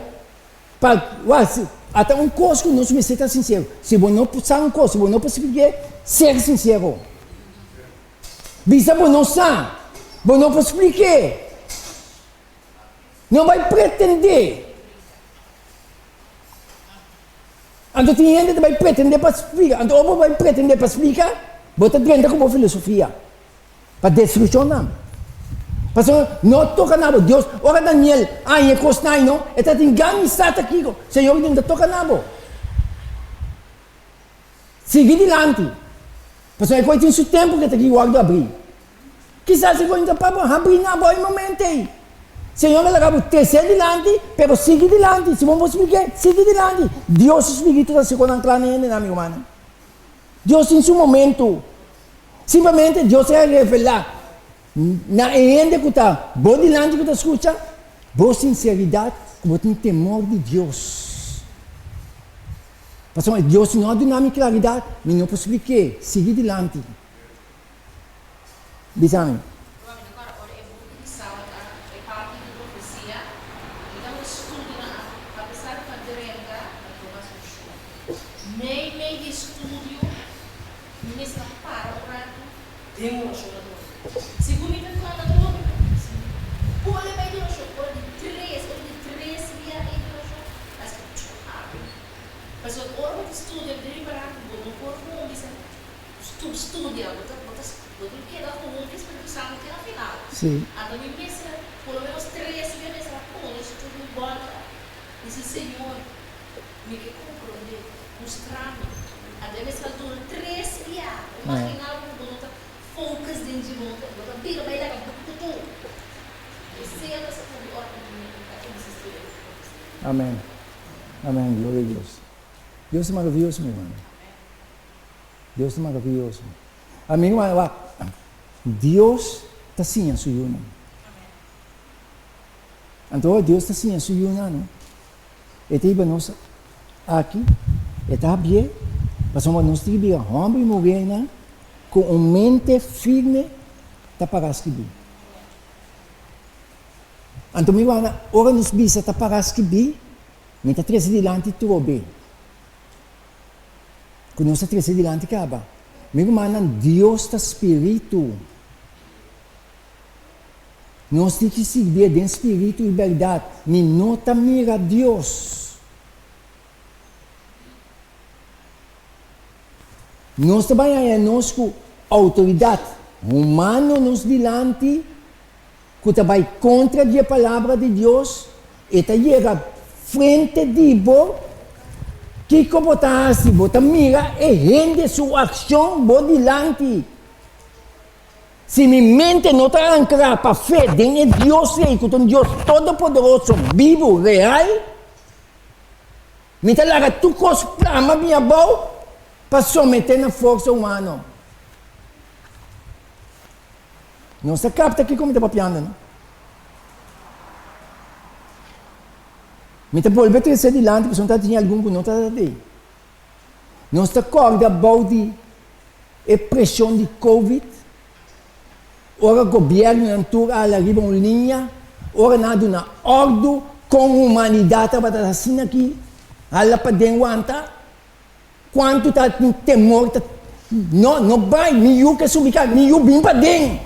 Pa wak, si ata un kos ku nos mester ta sinsero. Si bo no sa un kos, si bo no por splik'é, ser sinsero. Bisa bo no sa, bo no por splik'é. No bai pretendé. Anto tin hende ta bai pretendé pa splika. Anto ora bo bai pretendé pa splika, bo ta drenta ku bo filosofia. Pa destrukshon nan. Pasobra no toka na bo. Dios, ora Daniel haña e kosnan ei no, e ta tin gana di sa ta kiko. Señor di no ta toka na bo. Sigui dilanti. Pasobra e kos tin su tempu ku e ta ki wòrdu abrí. Kisas e kos no ta pa bo habrí na bo e momento ei. Señor a laga bo trese dilanti, pero sigui dilanti. Si bo no por splik'é, sigui dilanti. Dios su spiritu ta hasi konan kla na hendenan, mi rumannan. Dios tin su momento. Simplemente Dios a revelá na e hende ku ta bo dilanti ku ta skucha bo sinseridat ku bo tin temor di Dios. Pasobra Dios no a duna mi klaridat, mi no por splik'é. Sigui dilanti. Bisa mi. Ruman, mi ta kòrda ora e buki di Sabat a e parti di profesia, mi tabata studia na apesar di ta drenta na tuma asunshon. Mei mei di studio mi mester a para un ratu den orashon na drumi. Segun mi ta na drumi, mi ta pensa, Por e bai den orashon? Ora di tres, ora di tres bia ei den orashon, a skucha abri. Pasobra ora bo ta studia bo ta ripará ku bo no por hopi bisa. Stop studia, bo ta bo ta bo tin keda huntu e Spiritu Santu te na final. Sí. Anto mi mester por lo menos tres bia mester a pone studio bòlta di si Señor mi ke komprondé, mustra mi. Anto e mester a dura tres bia. Imaginá bo ku bo no ta focus den dje, bo no ta bo ta bira bai laga bukutu. Esei a pasa ku mi ora ku mi a kuminsá studia e profesia. Amen. Amen. Gloria a Dios. Dios ta maravioso mi hermano. Dios ta maraviyoso. Amigo mi wak, Dios ta siña su yunan. Anto ora Dios ta siña su yunan, no, e ta hiba nos aki, e ta habié, pasobra nos tin bira hòmber i muhernan ku un mente firme ta pará skibí. Anto mi wak, ora nos bisa ta pará skibí, mi ta trese dilanti trobe. Ku nos a trese dilanti kaba. Mi rumannan, Dios ta spiritu. Nos tin ki sirbié den spiritu i bèrdat. Mi no ta mira Dios. Nos ta bai haña nos ku outoridat humano nos dilanti ku ta bai kontra di e Palabra di Dios, e ta yega frente di bo, kiko bo ta hasi? Bo ta mira e hende su akshon bo dilanti. Si mi mente no ta ankrá pa fe den e Dios ei ku ta un Dios todopoderoso, bibu, real, mi ta laga tur kos plama bin abou pa someté na forsa humano. Nos ta kapta kiko mi ta papiando, no? Mi ta bolbe trese dilanti pasobra ta tin algun ku no ta tei. Nos ta kòrda bou di e preshon di Covid, ora gobièrnunan tur a hala riba un liña, ora nan a duna òrdu kon humanidat tabata asina aki hala paden wanta. Kuantu ta tin temor ta no no bai mi yu ke subi kar mi yu bin paden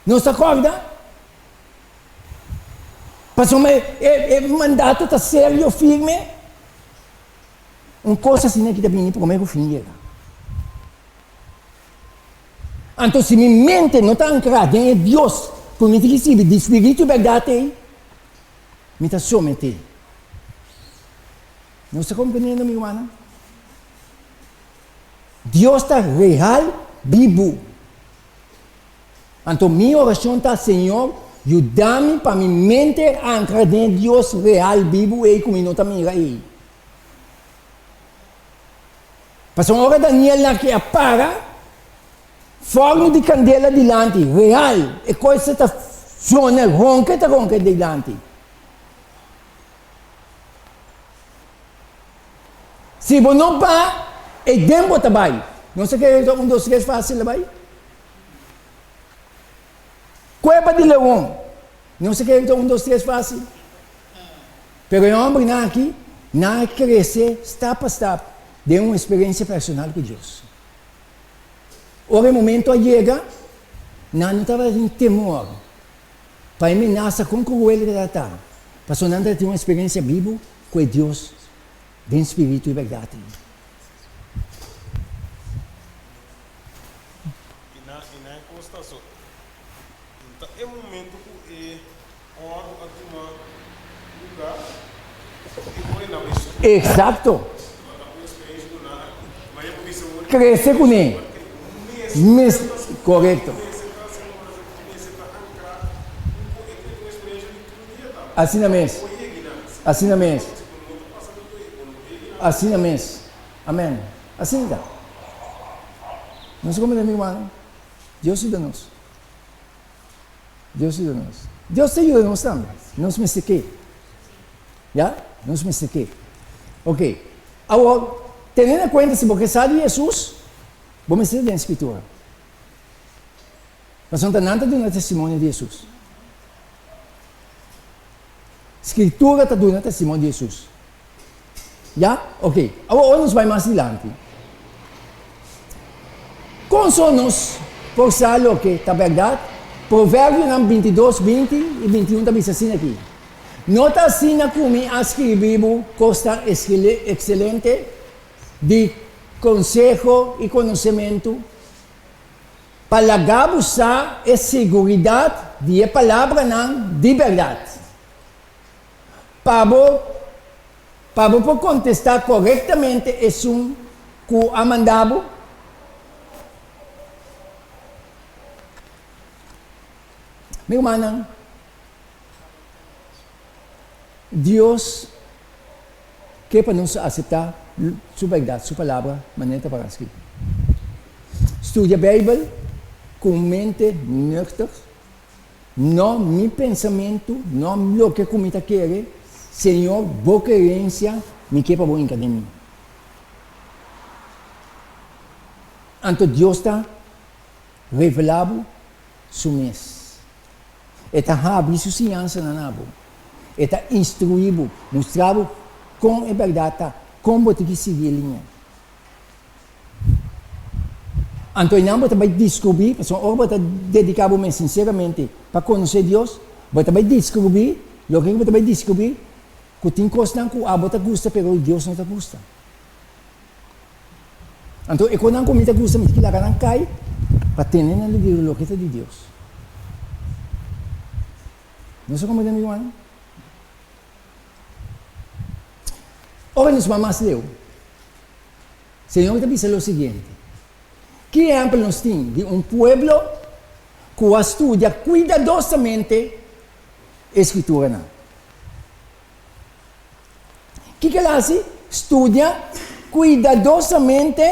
nos ta kòrda pasobra e e mandato ta serio firme un kos asina ki ta bini prome ku fin yega anto si mi mente no ta ankrá den e Dios ku mi tin ki sirbi di spiritu i bèrdat ei mi ta somet'é. Nos ta komprendiendo mi rumannan? Dios ta real bibu. Anto mi orashon ta, Señor, yuda mi pa mi mente ankra den e Dios real bibu ei ku mi no ta mira ei. Pasobra ora Daniel na ke a para. Fòrnu di kandela dilanti, real, e kos ta zona, ronka ta ronka dilanti. Si bo no ba, ei den bo ta bai. Nos ta kere ta un dos tres fásil a bai? Kueba di leon, nos ta kere ta un dos tres fásil? Pero e hòmbernan aki, nan a krese stap pa stap den un eksperensia personal ku Dios. Ora e momento a yega, nan no tabatin temor pa e menasa kon kruel e tabata ta, pasobra nan tabatin un eksperensia bibu ku e Dios den spiritu i bèrdat. I na i na e kos ta so. Ta e momento ku e òrdu a tuma lugá i ora e nan bai studia. Eksakto. Krese kuné. Mes, korekto. Asina mes. Asina mes. Asina mes. Amen. Asina ta. Nos a komprende mi rumannan? Dios yuda nos. Dios yuda nos. Dios ta yuda nos tambe. Nos mester ke. Ya? Nos mester ke. Ok. Awor, tene na kuenta si bo ke sa di Hesus, bo mester ta den Skritura. Pasobra nan ta duna testimonio di Hesus. Skritura ta duna testimonio di Hesus. Ya? Ok. Awor ora nos bai mas dilanti, kon so nos por sa loke ta bèrdat? Proverbionan 22, 20 i 21 ta bisa asina aki, No ta asina ku mi a skirbi bo kosnan ekselente di konseho i konosementu, pa laga bo sa e siguridat di e palabranan di bèrdat. Pa bo pa bo por kontestá korektamente esun ku a manda bo? Mi rumannan, Dios ke pa nos aseptá su bèrdat, su Palabra, manera ta pará skrití. Studia Beibel ku un mente nuchter. No mi pensamentu, no loke ku mi ta kere, Señor, bo kerensia mi ke pa bo hinka den mi. Anto Dios ta revelá bo su mes. E ta habri su siñansanan na bo. E ta instruí bo, mustra bo kon e bèrdat ta, kon bo tin ki sigui e liña. Anto einan bo ta bai diskubrí, pasobra ora bo ta dediká bo mes sinseramente pa konosé Dios, bo ta bai diskubrí, loke ku bo ta bai diskubrí, ku tin kosnan ku abo ta gusta pero Dios no ta gusta. Anto e kosnan ku mi ta gusta mi tin ki laga nan kai pa tene nan di loke ta di Dios. Nos a komprendé mi rumannan? Ora nos bai mas leu, Señor ta bisa lo siguiente, Ki ehèmpel nos tin di un pueblo ku a studia kuidadosamente e Skrituranan? Kiko el a hasi? Studia kuidadosamente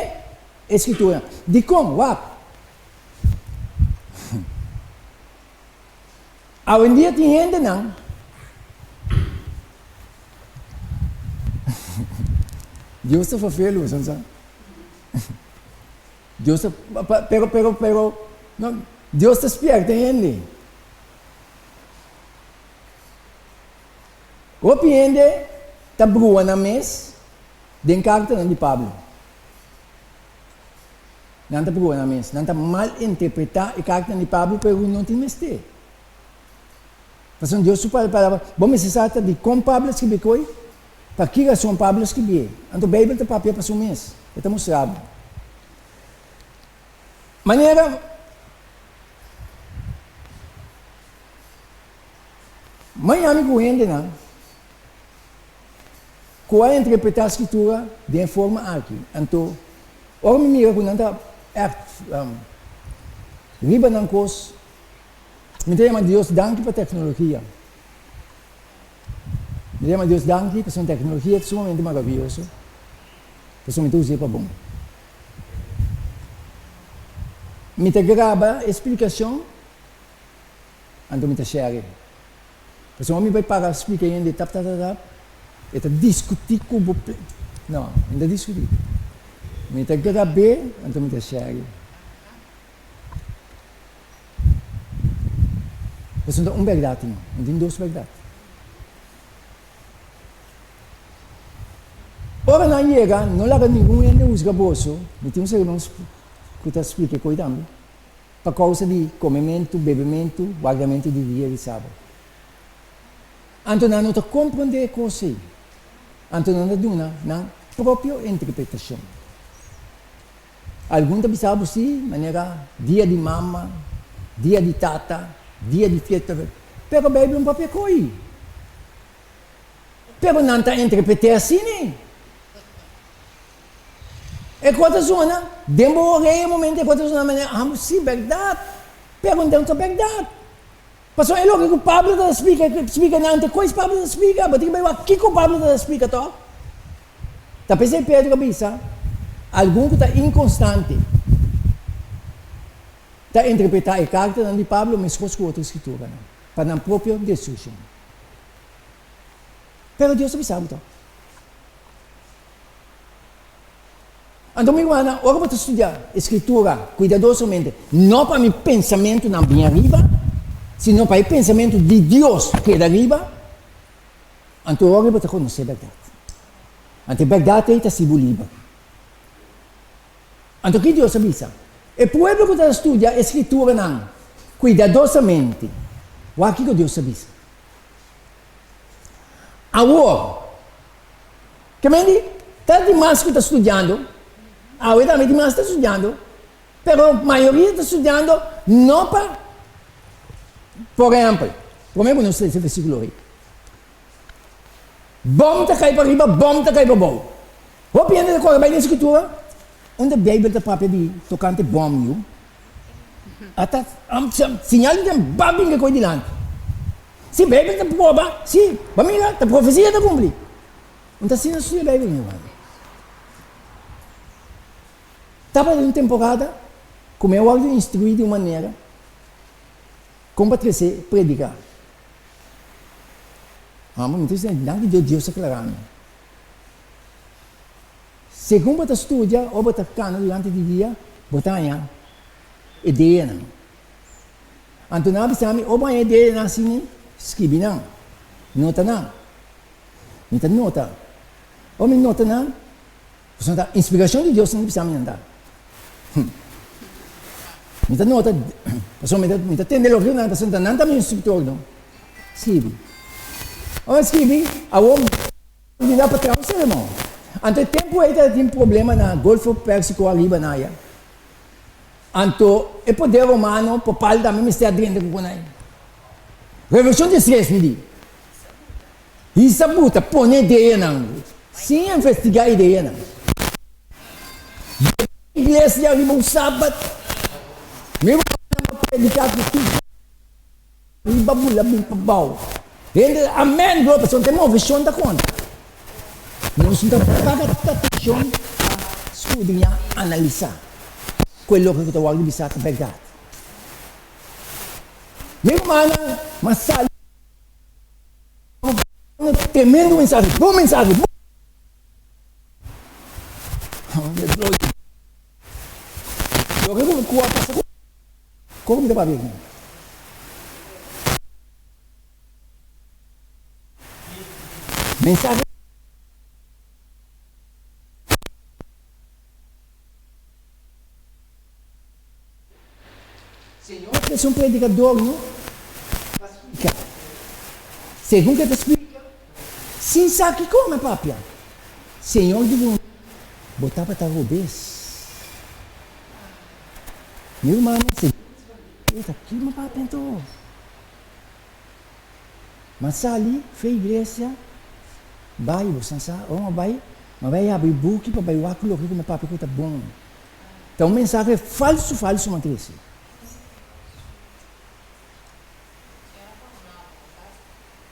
e Skrituranan. Dikon? Wak! Awendia tin hendenan Dios ta fafelu, boso sa. Dios ta, pero, pero, pero, no, Dios ta spierta hende. Hopi hende ta brua nan mes den kartanan di Pablo. Nan ta pruba nan mes. Nan ta malinterpretá e kartanan di Pablo, pero no tin mester. Pasobra Dios su palabra, bo mester sa ta dikon Pablo a skirbi koi, pa ki rason Pablo a skirbié. Anto Beibel ta papia pa su mes, e ta mustra bo. Manera Miami ku hendenan ku a interpretá Skritura den e forma aki, anto ora mi mira ku nan ta ègt riba nan kos, mi ta yama Dios danki pa teknologia. Mi ta yama Dios danki pasobra teknologia ta sumamente maravioso, pasobra mi ta us'é pa bon. Mi ta graba e splikashon, anto mi ta share e. Pasobra mi bai para splika hende tap tap tap tap, e ta diskutí ku bo. No, mi no ta diskutí. Mi ta grab'é, anto mi ta share e. Pasobra ta un bèrdat tin, no tin dos bèrdat. Ora nan yega, no laga ningun hende husga boso, mi tin un sermon ku ta splika e koi tambe, pa kousa di komementu, bebementu, wardamentu di dia di sabat. Anto nan no ta komprondé e kos ei, anto nan ta duna nan propio interpretashon. Algun ta bisa bo si, manera dia di mama, dia di tata, dia di fiesta, pero Bijbel no papia koi. Pero nan ta interpreté asina. E kos ta sona den bo orea e momento e kos ta sona manera ah si bèrdat, pero no ta bèrdat. Pasobra e loke ku Pablo ta splika splika nan ta kois Pablo ta splika, bo tin ke bai wak kiko Pablo ta splika tòg. Ta p'esei Pedro a bisa, Algun ku ta inkonstante ta interpretá e kartanan di Pablo meskos ku otro skrituranan, pa nan propio destrukshon. Pero Dios a bisa bo tòg. Anto mi rumannan, ora bo ta studia e Skritura kuidadosamente, no pa mi pensamentunan bin ariba, sino pa e pensamentu di Dios keda riba, anto ora bo ta konosé bèrdat. Anto e bèrdat ei ta hasi bo liber. Anto ki Dios a bisa? E pueblo ku ta studia e Skrituranan kuidadosamente, wak kiko Dios a bisa. Awor, ke men di, ta di mas ku ta studiando, awe tambe di mas ta studiando, pero mayoria ta studiando no pa, por ehèmpel, promé ku nos lesa e versíkulo ei, bòm ta kai pa riba, bòm ta kai pa bou. Hopi hende ta kore bai den Skritura, unda Beibel ta papia di tokante bòm yu. Ata siñal di den ba bin ke koi dilanti. Si Beibel ta proba, si, bo mira, ta profesia ta kumpli. Un ta asina studia Beibel, mi hermano. Tabata un temporada ku mi a wòrdu instruí di un manera kon pa trese prediká. Amo, mi ta bisa, danki Dios, Dios a klará mi. Segun bo ta studia o bo ta kana durante di dia, bo ta haña ideanan. Anto nan a bisa mi, ora bo haña ideanan asina, skibi nan, nota nan. Mi ta nota. Ora mi nota nan, pasobra ta inspirashon di Dios nan ta bisa mi nan ta. Mi ta nota, pasobra mi ta tende loke nan, pasobra nan ta mi instruktor no. Skibi. Ora mi skibi, awor. Di na pa traha un sermon. Anto e tempu ei tabata tin problema na Golfo Pèrsiko ariba na aya. Anto e poder romano papal tambe mester a drenta ku konai. Revolushon di stres mi di. Hisa buta pone ideanan sin investigá ideanan. Yega iglesia riba un sabat, mi rumannan a prediká ku tur. Riba bula bin pa bou. Hende ta amen gloria pasobra ta e moveshon ta konta. Nos no ta paga atenshon pa skudriñá, analisá ku e loke ku ta wòrdu bisá ta bèrdat. Mi rumannan, mas sali un tremendo mensahe, bon mensahe, bon. Loke ku a pasa ku. Kon mi ta papia aki? Mensahe. Señor trese un predicador no pa splica. Segun ke ta splica, sin sa kiko mi a papia. Señor di bo, bo tabata robes. Mi rumannan se Eta ki mi papia anto? M'a sali fe iglesia bai bo san sa ora m'a bai m'a bai habri buki pa bai wak loke ku mi papia ku ta bon. Ta un mensahe falsu falsu m'a trese.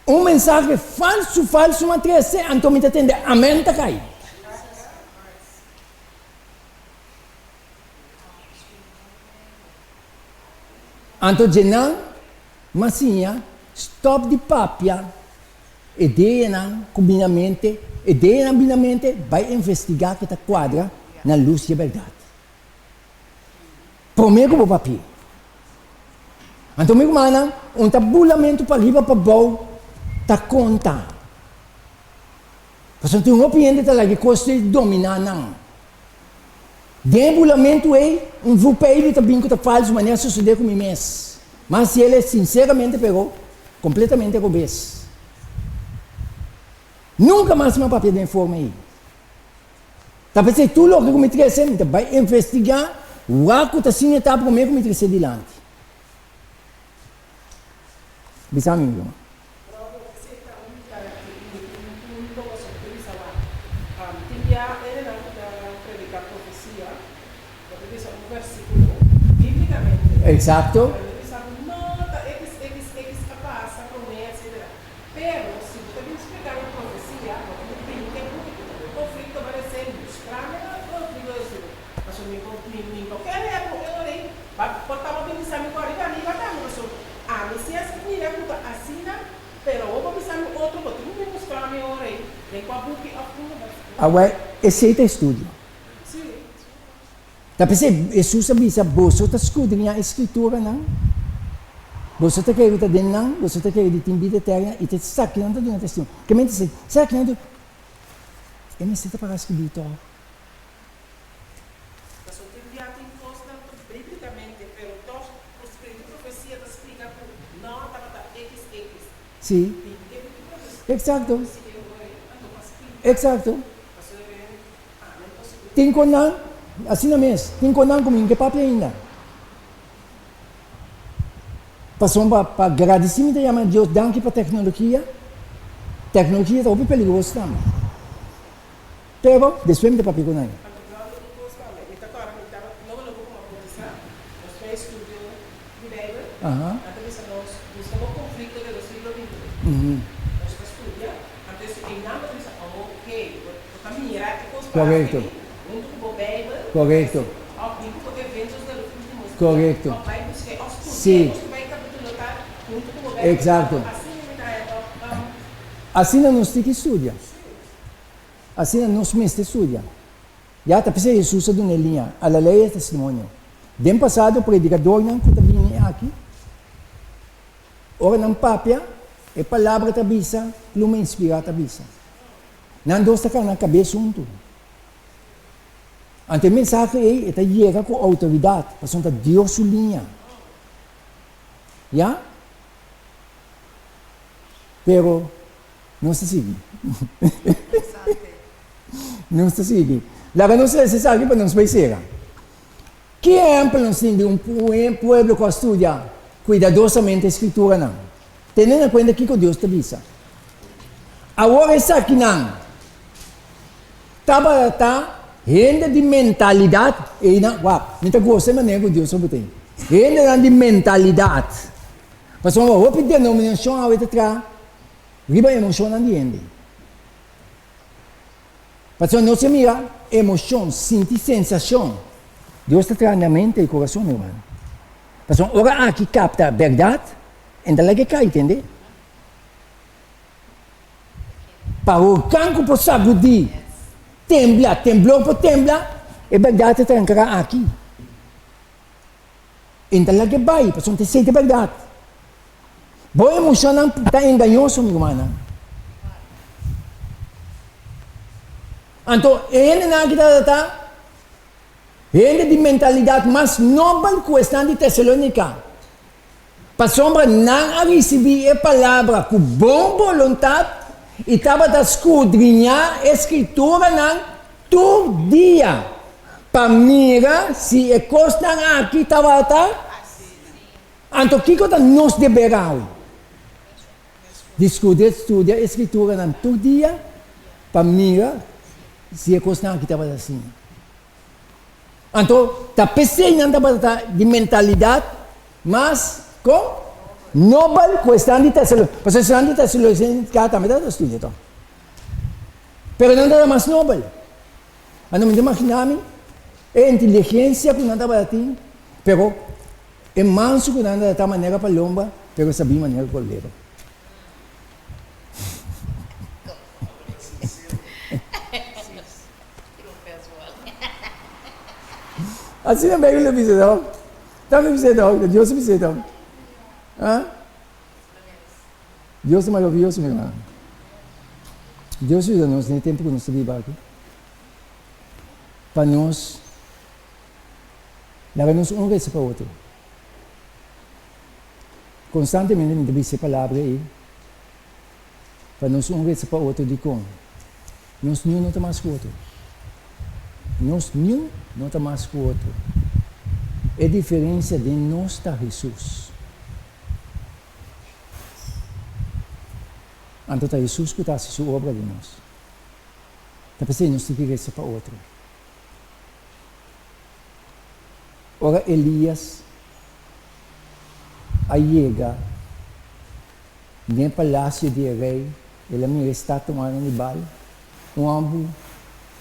Un mensahe falsu falsu m'a trese anto mi ta tende amen ta kai. Anto dje nan m'a siña stòp di papia ideanan ku bini na mente, ideanan bini na mente, bai investigá ke ta kuadra na lus dje bèrdat. Promé ku bo papia. Anto mi rumannan, un ta bulamentu pariba pabou ta konta. Pasobra tin hopi hende ta laga e kos ei dominá nan. Den e bulamentu ei, un vupeilu ta bin ku ta falsu manera a sosodé ku mi mes. Mas si el e sinseramente pero kompletamente robes. Nunka mas mi a papia den e forma ei. Ta p'esei tur loke ku mi trese, mi ta bai investigá wak ku ta asina ta promé ku mi trese dilanti. Bisa mi, mi ruman. Brother, esei ta un ta un punto pasobra ta bisa wak. Tin bia hendenan ku ta prediká profesia, bo ta bisa un versíkulo bíblikamente. Eksakto. Pero ta bisa bo, no, ta x, x, x a pasa promé, etsetera. Pero si bo ta bin splika un profesia, bo ta bin brinta e buki ku ta un konflikto paresé, mustrami e konflikto di sigur. Pasobra mi por mi mi no kere e e ora ei, pa por taba bin bisa mi ku ariba ariba tambe, pasobra ami si a mira ku ta asina, pero awor bo bisa mi otro, bo tin ku bin mustra mi e ora ei den kua buki òf unda versíkulo. Awor, esei ta e studio. Sí. Ta p'esei Hesus a bisa, Boso ta skudriñá e Skrituranan, boso ta kere ku ta den nan, boso ta kere di tin bida eterna, i ta esakinan ta duna testimonio. Ke mente esei? Esakinan ta E mester ta para skibí tòg. Pasobra tin bia tin kosnan ku bíblikamente, pero tòg ku spiritu profesia ta splika ku no tabata xx. Sí. Bin e buki profesia Eksakto. e ora ei, anto pa splika. Eksakto. Pasobra e Tin kon nan, asina mes, tin kon nan ku mi no ke papia ainda. Pasobra pa gradisí mi ta yama Dios danki pa teknologia. Teknologia ta hopi peligroso tambe. Pero despues mi ta papia ku nan. Aha. Korekto. Korekto. Korekto. Sí. Eksakto. Asina nos tin ki studia. Asina nos mester studia. Ya ta p'esei Hesus a duna e liña, A la ley e testimonio. Den pasado predikadornan ku ta bini aki, ora nan papia, e palabra ta bisa, pluma inspirá ta bisa. Nan dos ta kana kabes huntu. Anto e mensahe ei e ta yega ku outoridat, pasobra ta Dios su liña. Ya? Pero nos ta sigui. Nos ta sigui. Laga nos lesa esaki pa nos bai sera. Ki ehèmpel nos tin di un pueblo ku a studia kuidadosamente e Skrituranan, tene na kuenta kiko Dios ta bisa? Awor esakinan tabata hende di mentalidat, einan, wak, mi ta gosta e manera ku Dios a bot'ei, hendenan di mentalidat, pasobra hopi denominashon awe ta traha riba emoshonnan di hende. Pasobra nos a mira emoshon, sinti sensashon. Dios ta traha na mente i kurason, mi ruman. Pasobra ora aki kapta bèrdat, e ta laga e kai, tende? Pa horkan ku por sagudí, tembla, temblor por tembla, e bèrdat ta trankará aki. E ta laga e bai, pasobra ta esei ta e bèrdat. Bo emoshonnan ta engañoso, mi rumannan. Anto e hendenan aki tabata ta hende di mentalidat mas nobel ku esnan di Tesalónika, pasobra nan a risibí e palabra ku bon boluntat i tabata skudriñá e Skrituranan tur dia pa mira si e kosnan aki tabata. Anto kiko ta nos deber awe? Diskudi, studia e Skrituranan tur dia pa mira si e kosnan aki tabata asina. Anto ta p'esei nan tabata ta di mentalidat mas kon? Nobel ku esnan di Tesalónika. Pasobra esnan di Tesalónika tambe tabata studia tòg. Pero nan tabata mas nobel. Anto mi ta imaginá mi e inteligensia ku nan tabata tin, pero. E mansu ku nan ta manera palomba, pero sabí manera kolebra. Asina Bijbel ta bisa toch? Ta bisa toch? Dios ta bisa toch? Ah? Dios ta maravioso, mi hermano. Dios yuda nos den e tempu ku nos ta biba aki. Pa nos laga nos un resa pa otro. Konstantemente mi ta bisa e palabra ei pa nos un resa pa otro dikon nos niun no ta mas ku otro. Nos niun no ta mas ku otro. E diferensia den nos ta Hesus. Anto ta Hesus ku ta hasi su obra den nos. Ta p'esei nos tin ki resa pa otro. Ora Elias a yega den e palasio di e rei, el a mira e statuanan di Baal, un hòmber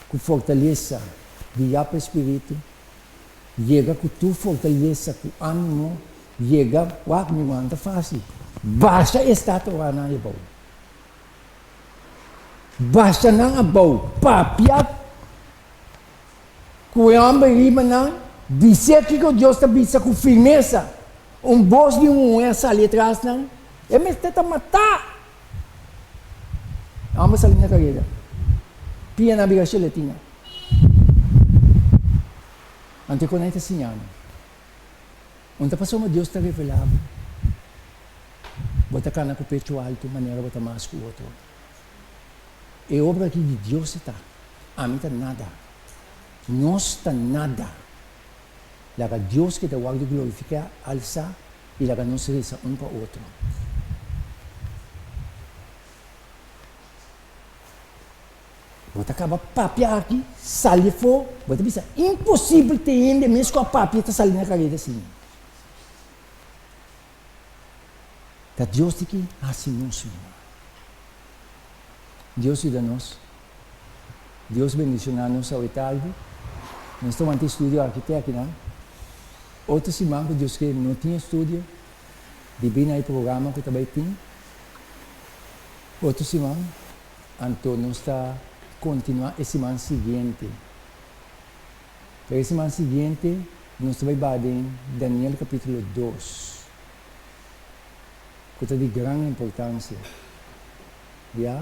ku fortalesa guiá pa e spiritu, yega ku tur fortalesa, ku ánimo, yega, wak mi wanta fásil, basha e statuanan abou. Basha nan abou, papia ku e hòmber riba nan, bis'é kiko Dios ta bisa ku firmesa. Un bos di un muhé a sali atras nan, E mester ta matá! E hòmber sali na kareda, pia nan bira sheletina. Anto e konai ta siña nan. Un ta pasobra Dios ta revelá bo. Bo ta kana ku pechu altu manera bo ta mas ku otro. E obra aki di Dios e ta. Ami ta nada. Nos ta nada. Laga Dios keda wòrdu glorifiká, alsá i laga nos resa un pa otro. Bo ta kaba papia aki, sali afó, bo ta bisa, imposibel te hende mes ku a papia ta sali na kareda asina. Ta Dios di ki hasi nos mihó. Dios yuda nos. Dios bendishoná nos awe tardi. Nos ta wanta e studio aki te akinan. Otro siman ku Dios ke no tin estudio, debí na e programa ku ta bai tin. Otro siman, anto nos ta kontinuá e siman siguiente. Pero e siman siguiente nos ta bai baha den Daniel kapítulo dos, ku ta di gran importansia. Ya.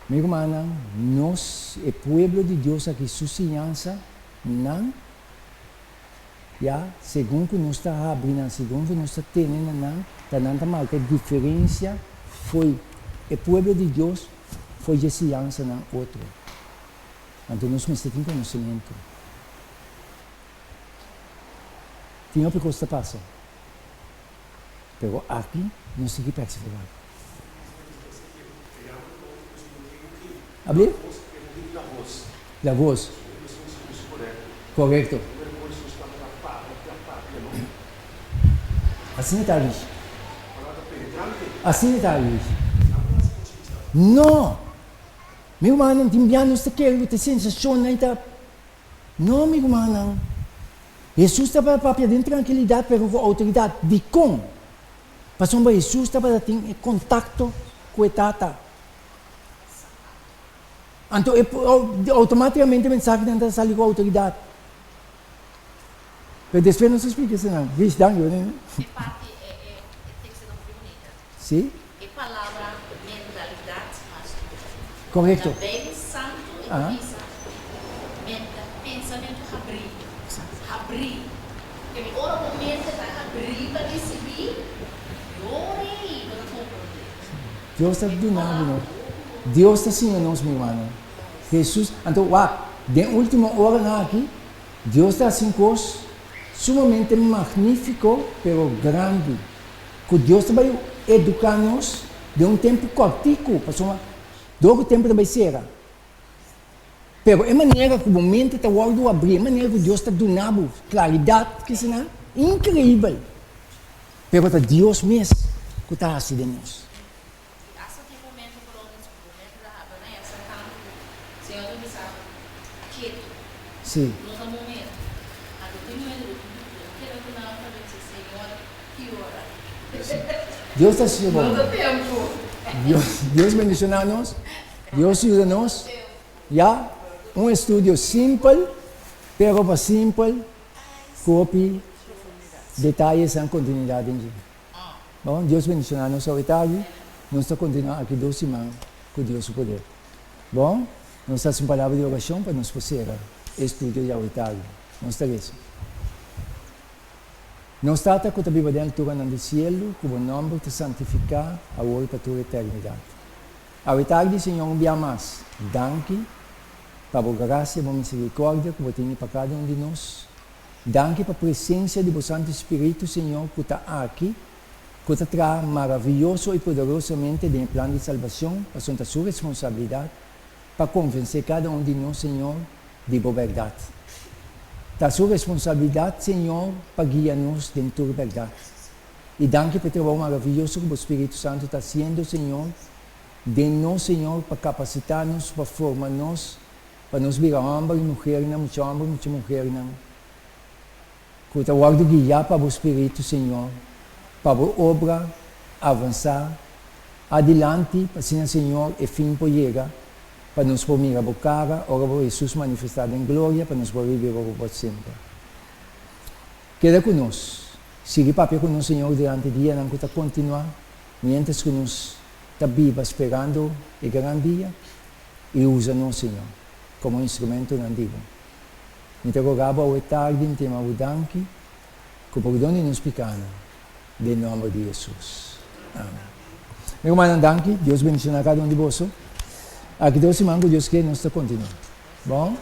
Mi rumannan, nos, e pueblo di Dios aki su siñansa, nan, ya, segun ku nos ta habri nan, segun ku nos ta tene na nan, ta nan ta marka e diferensia fo'i e pueblo di Dios fo'i dje siñansanan otro. Anto nos mester tin konosementu. Tin hopi kos ta pasa, pero aki nos tin ki perseverá. Abli? La voz. Korekto. Asina ta Luis. Asina ta Luis. No! Mi rumannan tin bia nos ta kere ku ta sensashonnan i ta. No, mi rumannan. Hesus tabata papia den trankilidat pero ku outoridat. Dikon? Pasobra Hesus tabata tin e kontakto ku e Tata. Anto e outomátikamente mensahenan ta sali ku outoridat. Pero despues nos ta splika esnan. Rish, danki. E parti e e teksto ta hopi bunita. Sí. E palabra mentalidat mas duru. Korekto. Na Beibel Santu e ta bisa menta, pensamentu habrí. Habrí. Ke mi ora bo mente ta habrí pa risibí, e ora ei bo ta komprondé. Dios ta duna bo no. Dios ta siña nos, mi rumannan. Hesus, anto wak, den último oranan aki, Dios ta hasi un kos sumamente magnífiko pero grandi. Ku Dios ta bai eduká nos den un tempu kòrtiku, pasobra dor ku tempu ta bai sera. Pero e manera ku bo mente ta wòrdu abrí, e manera ku Dios ta duna bo klaridat, kisa inkreibel. Pero ta Dios mes ku ta hasi den nos. I asta tin momento ku lo nos ku bo mente ta habla na esa tantu ku Señor ta bisa ketu. Sí. No ta momento. Anto tin momento ku bo tin ku keda. keda ku nan ta bisa, Señor, ki ora? Dios ta hasi No ta tempu. Dios, Dios bendiciona nos. Dios yuda nos. Ya, un estudio simpel, pero pa simpel, ku hopi detayes en continuidad den dje. Bon, Dios bendiciona nos awe tardi. Nos ta continua aki dos siman ku Dios su poder. Bon, nos ta hasi un palabra di oracion pa nos por cera e estudio di awe tardi. Nos ta reza. Nos Tata ku ta biba den alturanan di cielo, ku bo nomber ta santifica awor y pa tur eternidad. Awe tardi, Señor, un bia mas, danki pa bo gracia, bo misericordia ku bo tene pa cada un di nos. Danki pa presencia di bo Santo Spiritu, Señor, ku ta aki, ku ta traha maraviyoso y poderosamente den e plan di salbacion, pasobra ta su responsabilidad pa convence cada un di nos, Señor, di bo berdad. Ta su responsabilidad, Señor, pa guia nos den tur berdad. Y danki pa e trabou maraviyoso ku bo Spiritu Santo ta haciendo, Señor, den nos, Señor, pa capacita nos, pa forma nos, pa nos bira homber y muhernan, mucha homber y mucha muhernan, ku ta wordo guia pa bo Spiritu, Señor, pa bo obra avansa adilanti, pa asina, Señor, e fin por yega, pa nos por mira bo cara ora bo Jesus manifesta den gloria, pa nos por biba bo pa semper. Keda ku nos. Sigui papia ku nos, Señor, durante dianan ku ta continua, mientras ku nos ta biba sperando e gran dia, y usa nos, Señor, como instrumentonan di bo. Mi ta roga bo awe tardi, mi ta yama bo danki, ku pordon di nos picanan, den nomber di Jesus. Amen. Mi rumannan, danki. Dios bendiciona cada un di boso. Aki 2 siman ku Dios ke nos ta continua. Bon?